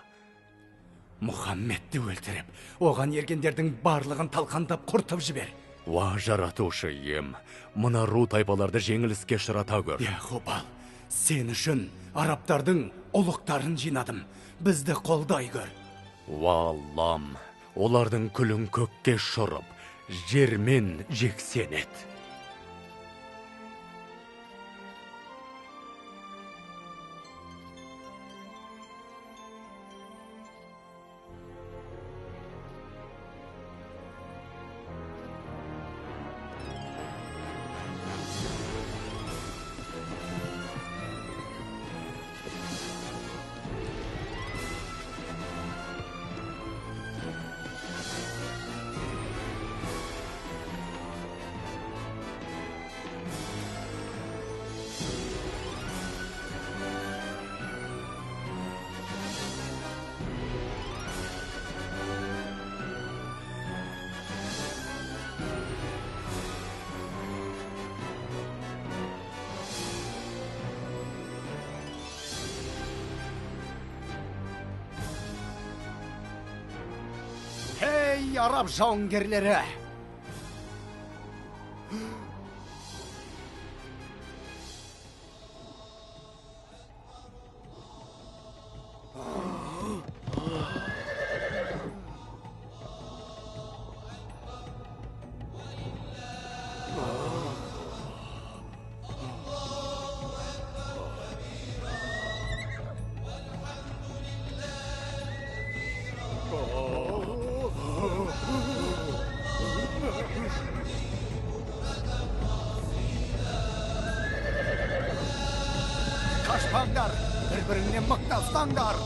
Speaker 4: Мұхаммедті өлтіріп, оған ергендердің барлығын талқандап құртып жібер.
Speaker 11: Уа жаратушы ием, мына ру тайпаларды жеңіліске ұшырата көр.
Speaker 4: Я Хубал, сен үшін арабтардың ұлықтарын жинадым. Бізді қолдай көр.
Speaker 11: Уа Аллам, олардың күлін көкке ұшырып, жермен жексен ет.
Speaker 4: Ей, араб жауынгерлері!
Speaker 3: Қашпаңдар, бір-біріңнен мықтап ұстаңдар.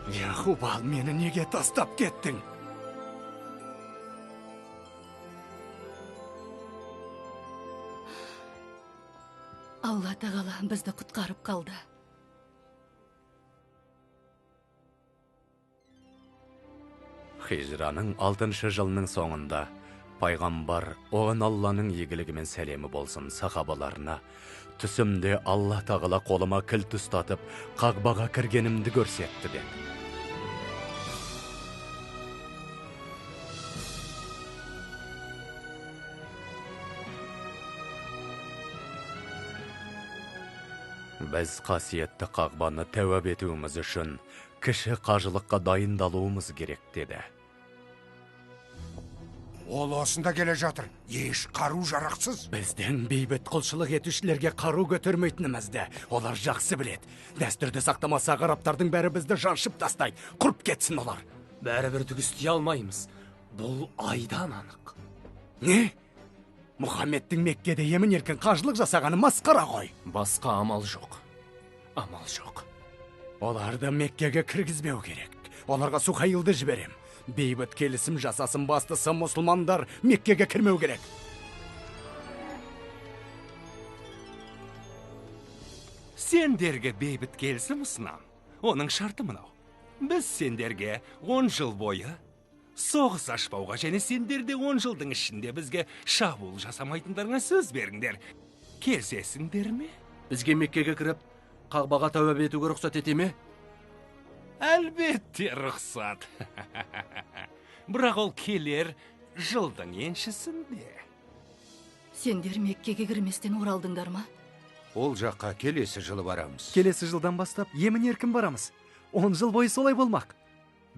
Speaker 4: Я Хубал, мені неге тастап кеттің?
Speaker 8: Алла тағала бізді құтқарып қалды.
Speaker 11: Хижраның 6-шы жылының соңында пайғамбар оған Алланың игілігі мен сәлемі болсын сахабаларына түсімде Алла тағала қолыма кілт ұстатып, Қағбаға кіргенімді көрсетті деді. Біз қасиетті Қағбаны тәуап етуіміз үшін
Speaker 4: Кіші қажылыққа дайындалуымыз керек деді.
Speaker 6: Ол осында келе жатыр, еш қару жарақсыз.
Speaker 4: Біздің бейбіт құлшылық етушілерге қару көтермейтінімізді олар жақсы біледі. Дәстүрді сақтамасақ, арабтардың бәрі бізді жаншып тастайды. Құрып кетсін олар.
Speaker 9: Бәрібір түк істей алмаймыз. Бұл айдан анық.
Speaker 4: Не? Мұхаммедтің Меккеде емін еркін қажылық жасағаны масқара ғой.
Speaker 15: Басқа амал жоқ. Амал жоқ.
Speaker 4: Оларды Меккеге кіргізбеу керек. Оларға Сухаилды жіберем. Бейбіт келісім жасасын, бастысы мұсылмандар Меккеге кірмеу керек.
Speaker 5: Сендерге бейбіт келісім ұсынам. Оның шарты мынау. Біз сендерге 10 жыл бойы соғыс ашпауға және сендер де 10 жылдың ішінде бізге шабуыл жасамайтындарыңа сөз беріңдер. Келісесіңдер ме?
Speaker 15: Бізге Меккеге кіріп, Қағбаға тәуап етуге рұқсат ете ме?
Speaker 5: Әлбетте рұқсат. Бірақ ол келер жылдың еншісінде.
Speaker 8: Сендер Меккеге кірместен оралдыңдар ма?
Speaker 6: Ол жаққа келесі жылы барамыз.
Speaker 4: Келесі жылдан бастап емін еркін барамыз. 10 жыл бойы солай болмақ.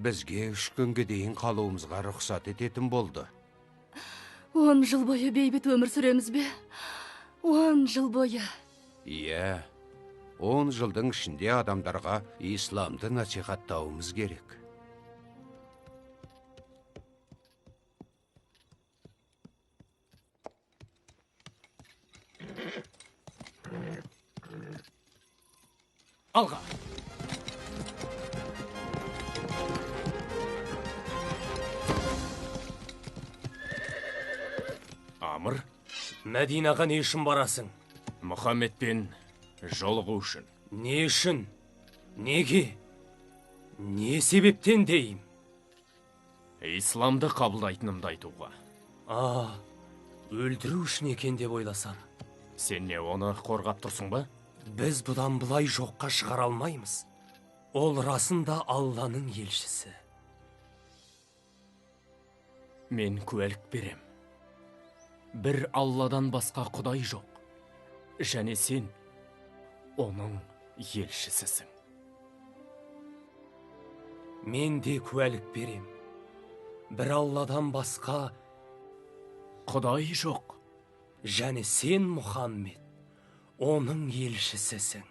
Speaker 6: Бізге 3 күнге дейін қалуымызға рұқсат ететін болды.
Speaker 8: 10 жыл бойы бейбіт өмір сүреміз бе? 10 жыл бойы.
Speaker 6: Иә. 10 жылдың ішінде адамдарға исламды насихаттауымыз керек.
Speaker 15: Алға!
Speaker 1: Амыр,
Speaker 9: Мәдинаға не үшін барасың?
Speaker 1: Мұхаммедпен жолығу үшін.
Speaker 9: Не үшін? Неге? Не себептен дейім?
Speaker 1: Исламды қабылдайтынымды айтуға.
Speaker 9: А, өлтіру үшін екен деп ойласам.
Speaker 1: Сен не, оны қорғап тұрсың ба?
Speaker 9: Біз бұдан былай жоққа шығара алмаймыз. Ол расында Алланың елшісі.
Speaker 1: Мен куәлік берем. Бір Алладан басқа Құдай жоқ. Және сен оның елшісісің.
Speaker 9: Мен де куәлік берем. Бір Алладан басқа
Speaker 1: Құдай жоқ.
Speaker 9: Және сен, Мұхаммед, оның елшісісің.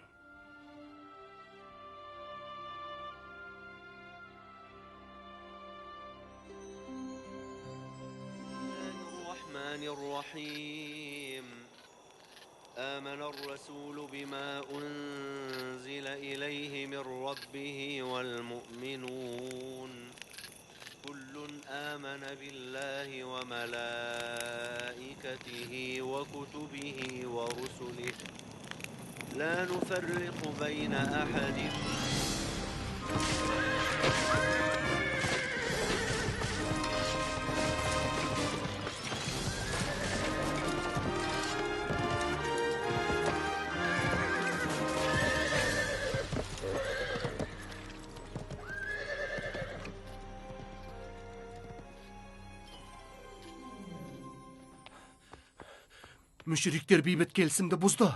Speaker 19: آمن الرسول بما أنزل إليه من ربه والمؤمنون كل آمن بالله وملائكته وكتبه ورسله لا نفرق بين أحد.
Speaker 3: Мүшриктер бейбіт келісімді бұзды.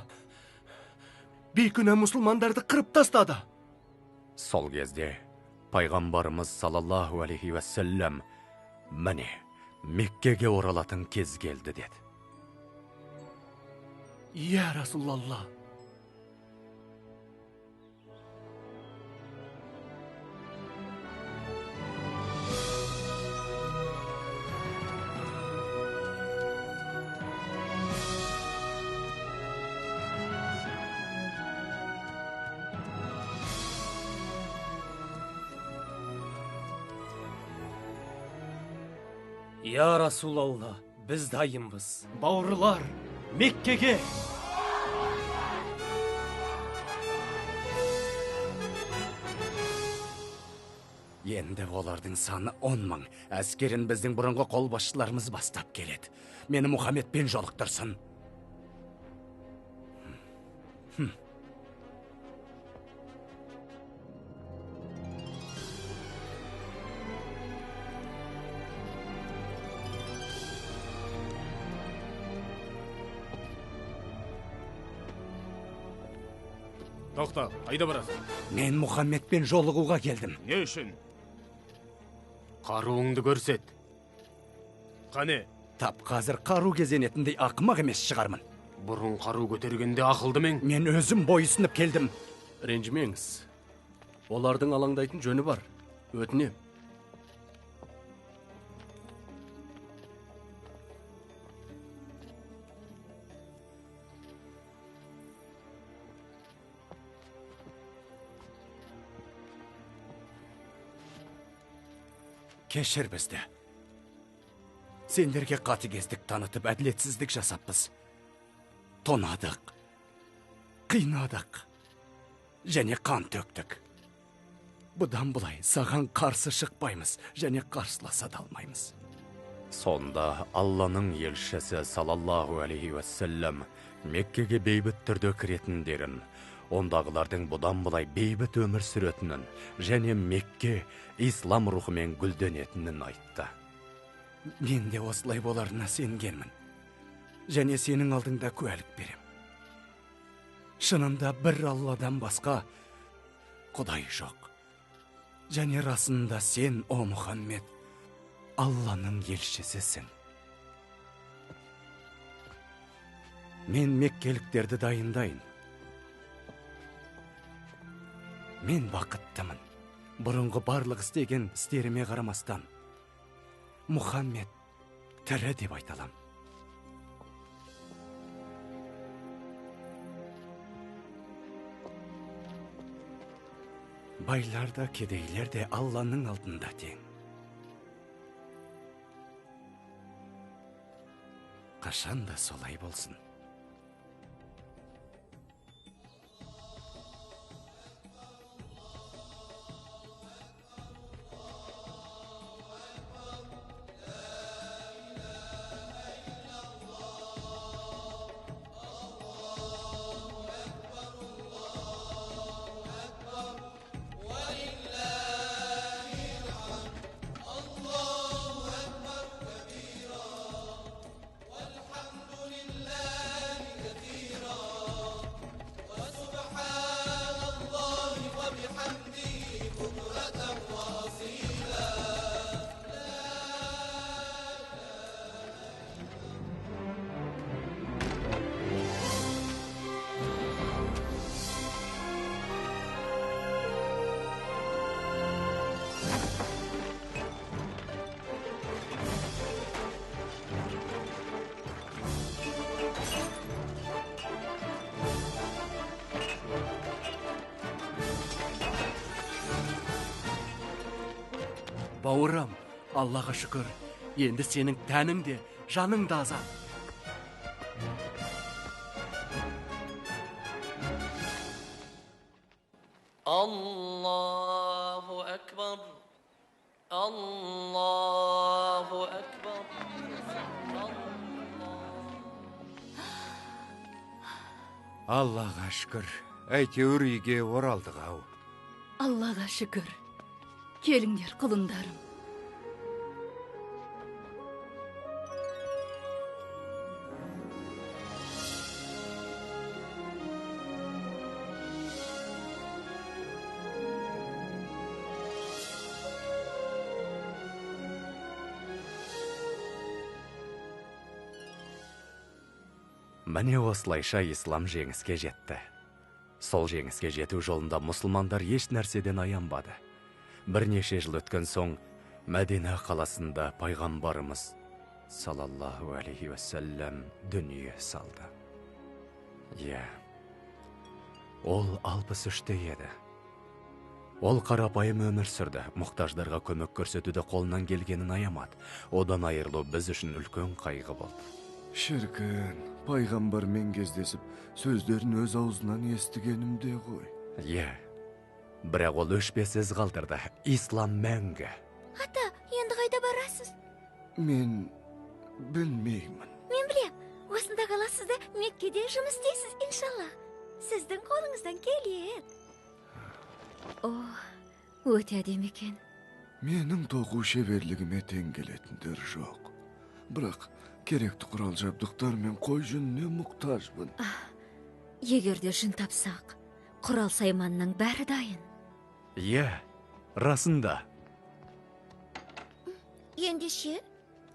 Speaker 3: Бейкүнә мұсылмандарды қырып тастады.
Speaker 4: Сол кезде пайғамбарымыз саллаллаху алейхи уассалам, міне, Меккеге оралатын кез келді деді.
Speaker 3: Я Расулалла.
Speaker 9: Я Расулалла, біз дайынбыз.
Speaker 13: Бауырлар, Меккеге!
Speaker 4: Енді олардың саны 10 мың. Әскерін біздің бұрынғы қолбасшыларымыз бастап келеді. Мені Мұхаммедпен жолықтырсын.
Speaker 1: Тоқта, қайда барасың?
Speaker 10: Мен Мұхаммедпен жолығуға келдім.
Speaker 1: Не үшін? Қаруыңды көрсет. Қане?
Speaker 10: Тап қазір қару кезенетіндей ақымақ емес шығармын.
Speaker 1: Бұрын қару көтергенде ақылды мен.
Speaker 10: Мен өзім бойұсынып келдім.
Speaker 15: Ренжімеңіз. Олардың алаңдайтын жөні бар. Өтінем.
Speaker 10: Кешір бізді. Сендерге қатыгездік танытып, әділетсіздік жасаппыз. Тонадық, қинадық және қан төктік. Бұдан былай саған қарсы шықпаймыз және қарсыласа да алмаймыз.
Speaker 4: Сонда Алланың елшісі салаллаху алейхи уассалам Меккеге бейбіт түрде кіретіндерін, ондағылардың бұдан былай бейбіт өмір сүретінін және Мекке ислам рухымен гүлденетінін айтты.
Speaker 10: Мен де осылай боларына сенгенмін және сенің алдыңда куәлік берем. Шынында бір Алладан басқа Құдай жоқ. Және расында сен, о Мұхаммед, Алланың елшісісің. Мен меккеліктерді дайындайын. Мен бақыттымын. Бұрынғы барлық істеген істеріме қарамастан, Мұхаммед тірі деп айта алам. Байлар да, кедейлер де Алланың алдында тең. Қашан да солай болсын.
Speaker 15: Бауырым, Аллаға шүкір, енді сенің тәнің де, жаның да азат.
Speaker 19: Аллаху акбар, Аллаху акбар.
Speaker 6: Аллаға шүкір, әйтеуір үйге оралдық ау.
Speaker 8: Аллаға шүкір. Келіңдер, құлындарым.
Speaker 4: Міне осылайша ислам жеңіске жетті. Сол жеңіске жету жолында мұсылмандар еш нәрседен аянбады. Бірнеше жыл өткен соң Мәдина қаласында пайғамбарымыз салаллаху алейхи уассалам дүние салды. Иә, ол 63-те еді. Ол қарапайым өмір сүрді, мұқтаждарға көмек көрсетуді қолынан келгенін аямады. Одан айырылу біз үшін үлкен қайғы болды.
Speaker 18: Шіркін, пайғамбармен кездесіп, сөздерін өз аузынан естігенімде ғой.
Speaker 4: Иә. Бірақ ол өшпес із қалдырды. Ислам мәңгі.
Speaker 2: Ата, енді қайда барасыз?
Speaker 18: Мен білмеймін.
Speaker 2: Мен білем. Осында қаласыз да Меккеде жұмыс істейсіз, иншалла. Сіздің қолыңыздан келеді. О, өте әдемі екен.
Speaker 18: Менің тоқу шеберлігіме тең келетіндер жоқ. Бірақ керекті құрал жабдықтар мен қой жүніне мұқтажбын.
Speaker 2: Егер де жүн тапсақ, Құрал сайманның бәрі дайын.
Speaker 4: Иә, расында.
Speaker 2: Ендеше,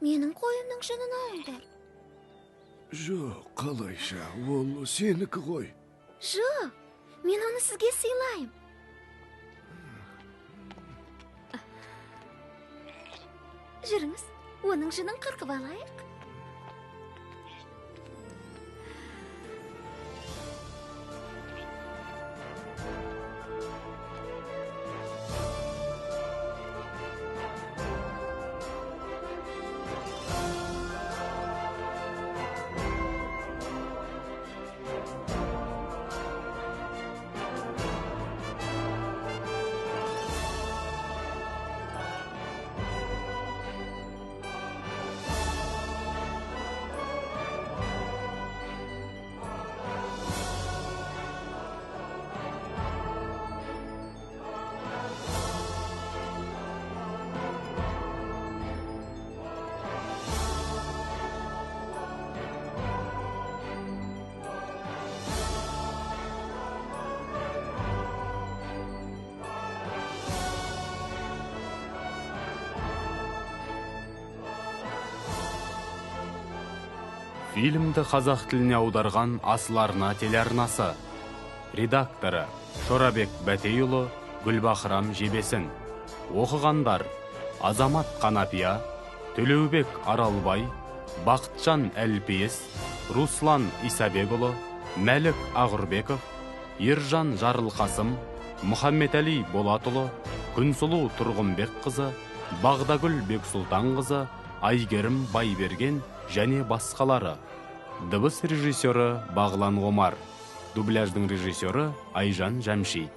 Speaker 2: менің қойымның жүнін алыңдар.
Speaker 18: Жоқ, қалайша, ол сенікі ғой.
Speaker 2: Жоқ, мен оны сізге сыйлаймын. Жүріңіз, оның жүнін қырқып алайық.
Speaker 1: Фильмді қазақ тіліне аударған Асыл Арна телеарнасы. Редакторы Шорабек Бәтейұлы, Гүлбахрам Жебесін. Оқығандар Азамат Қанапия, Төлеубек Аралбай, Бақытжан Әлпейіс, Руслан Исабекұлы, Мәлік Ағырбеков, Ержан Жарылқасым, Мұхаммедәли Болатұлы, Күнсұлу Тұрғынбекқызы, Бағдагүл Бексұлтанқызы, Айгерім Байберген және басқалары. Дыбыс режиссері Бағлан Омар, дубляждың режиссері Айжан Жәмши.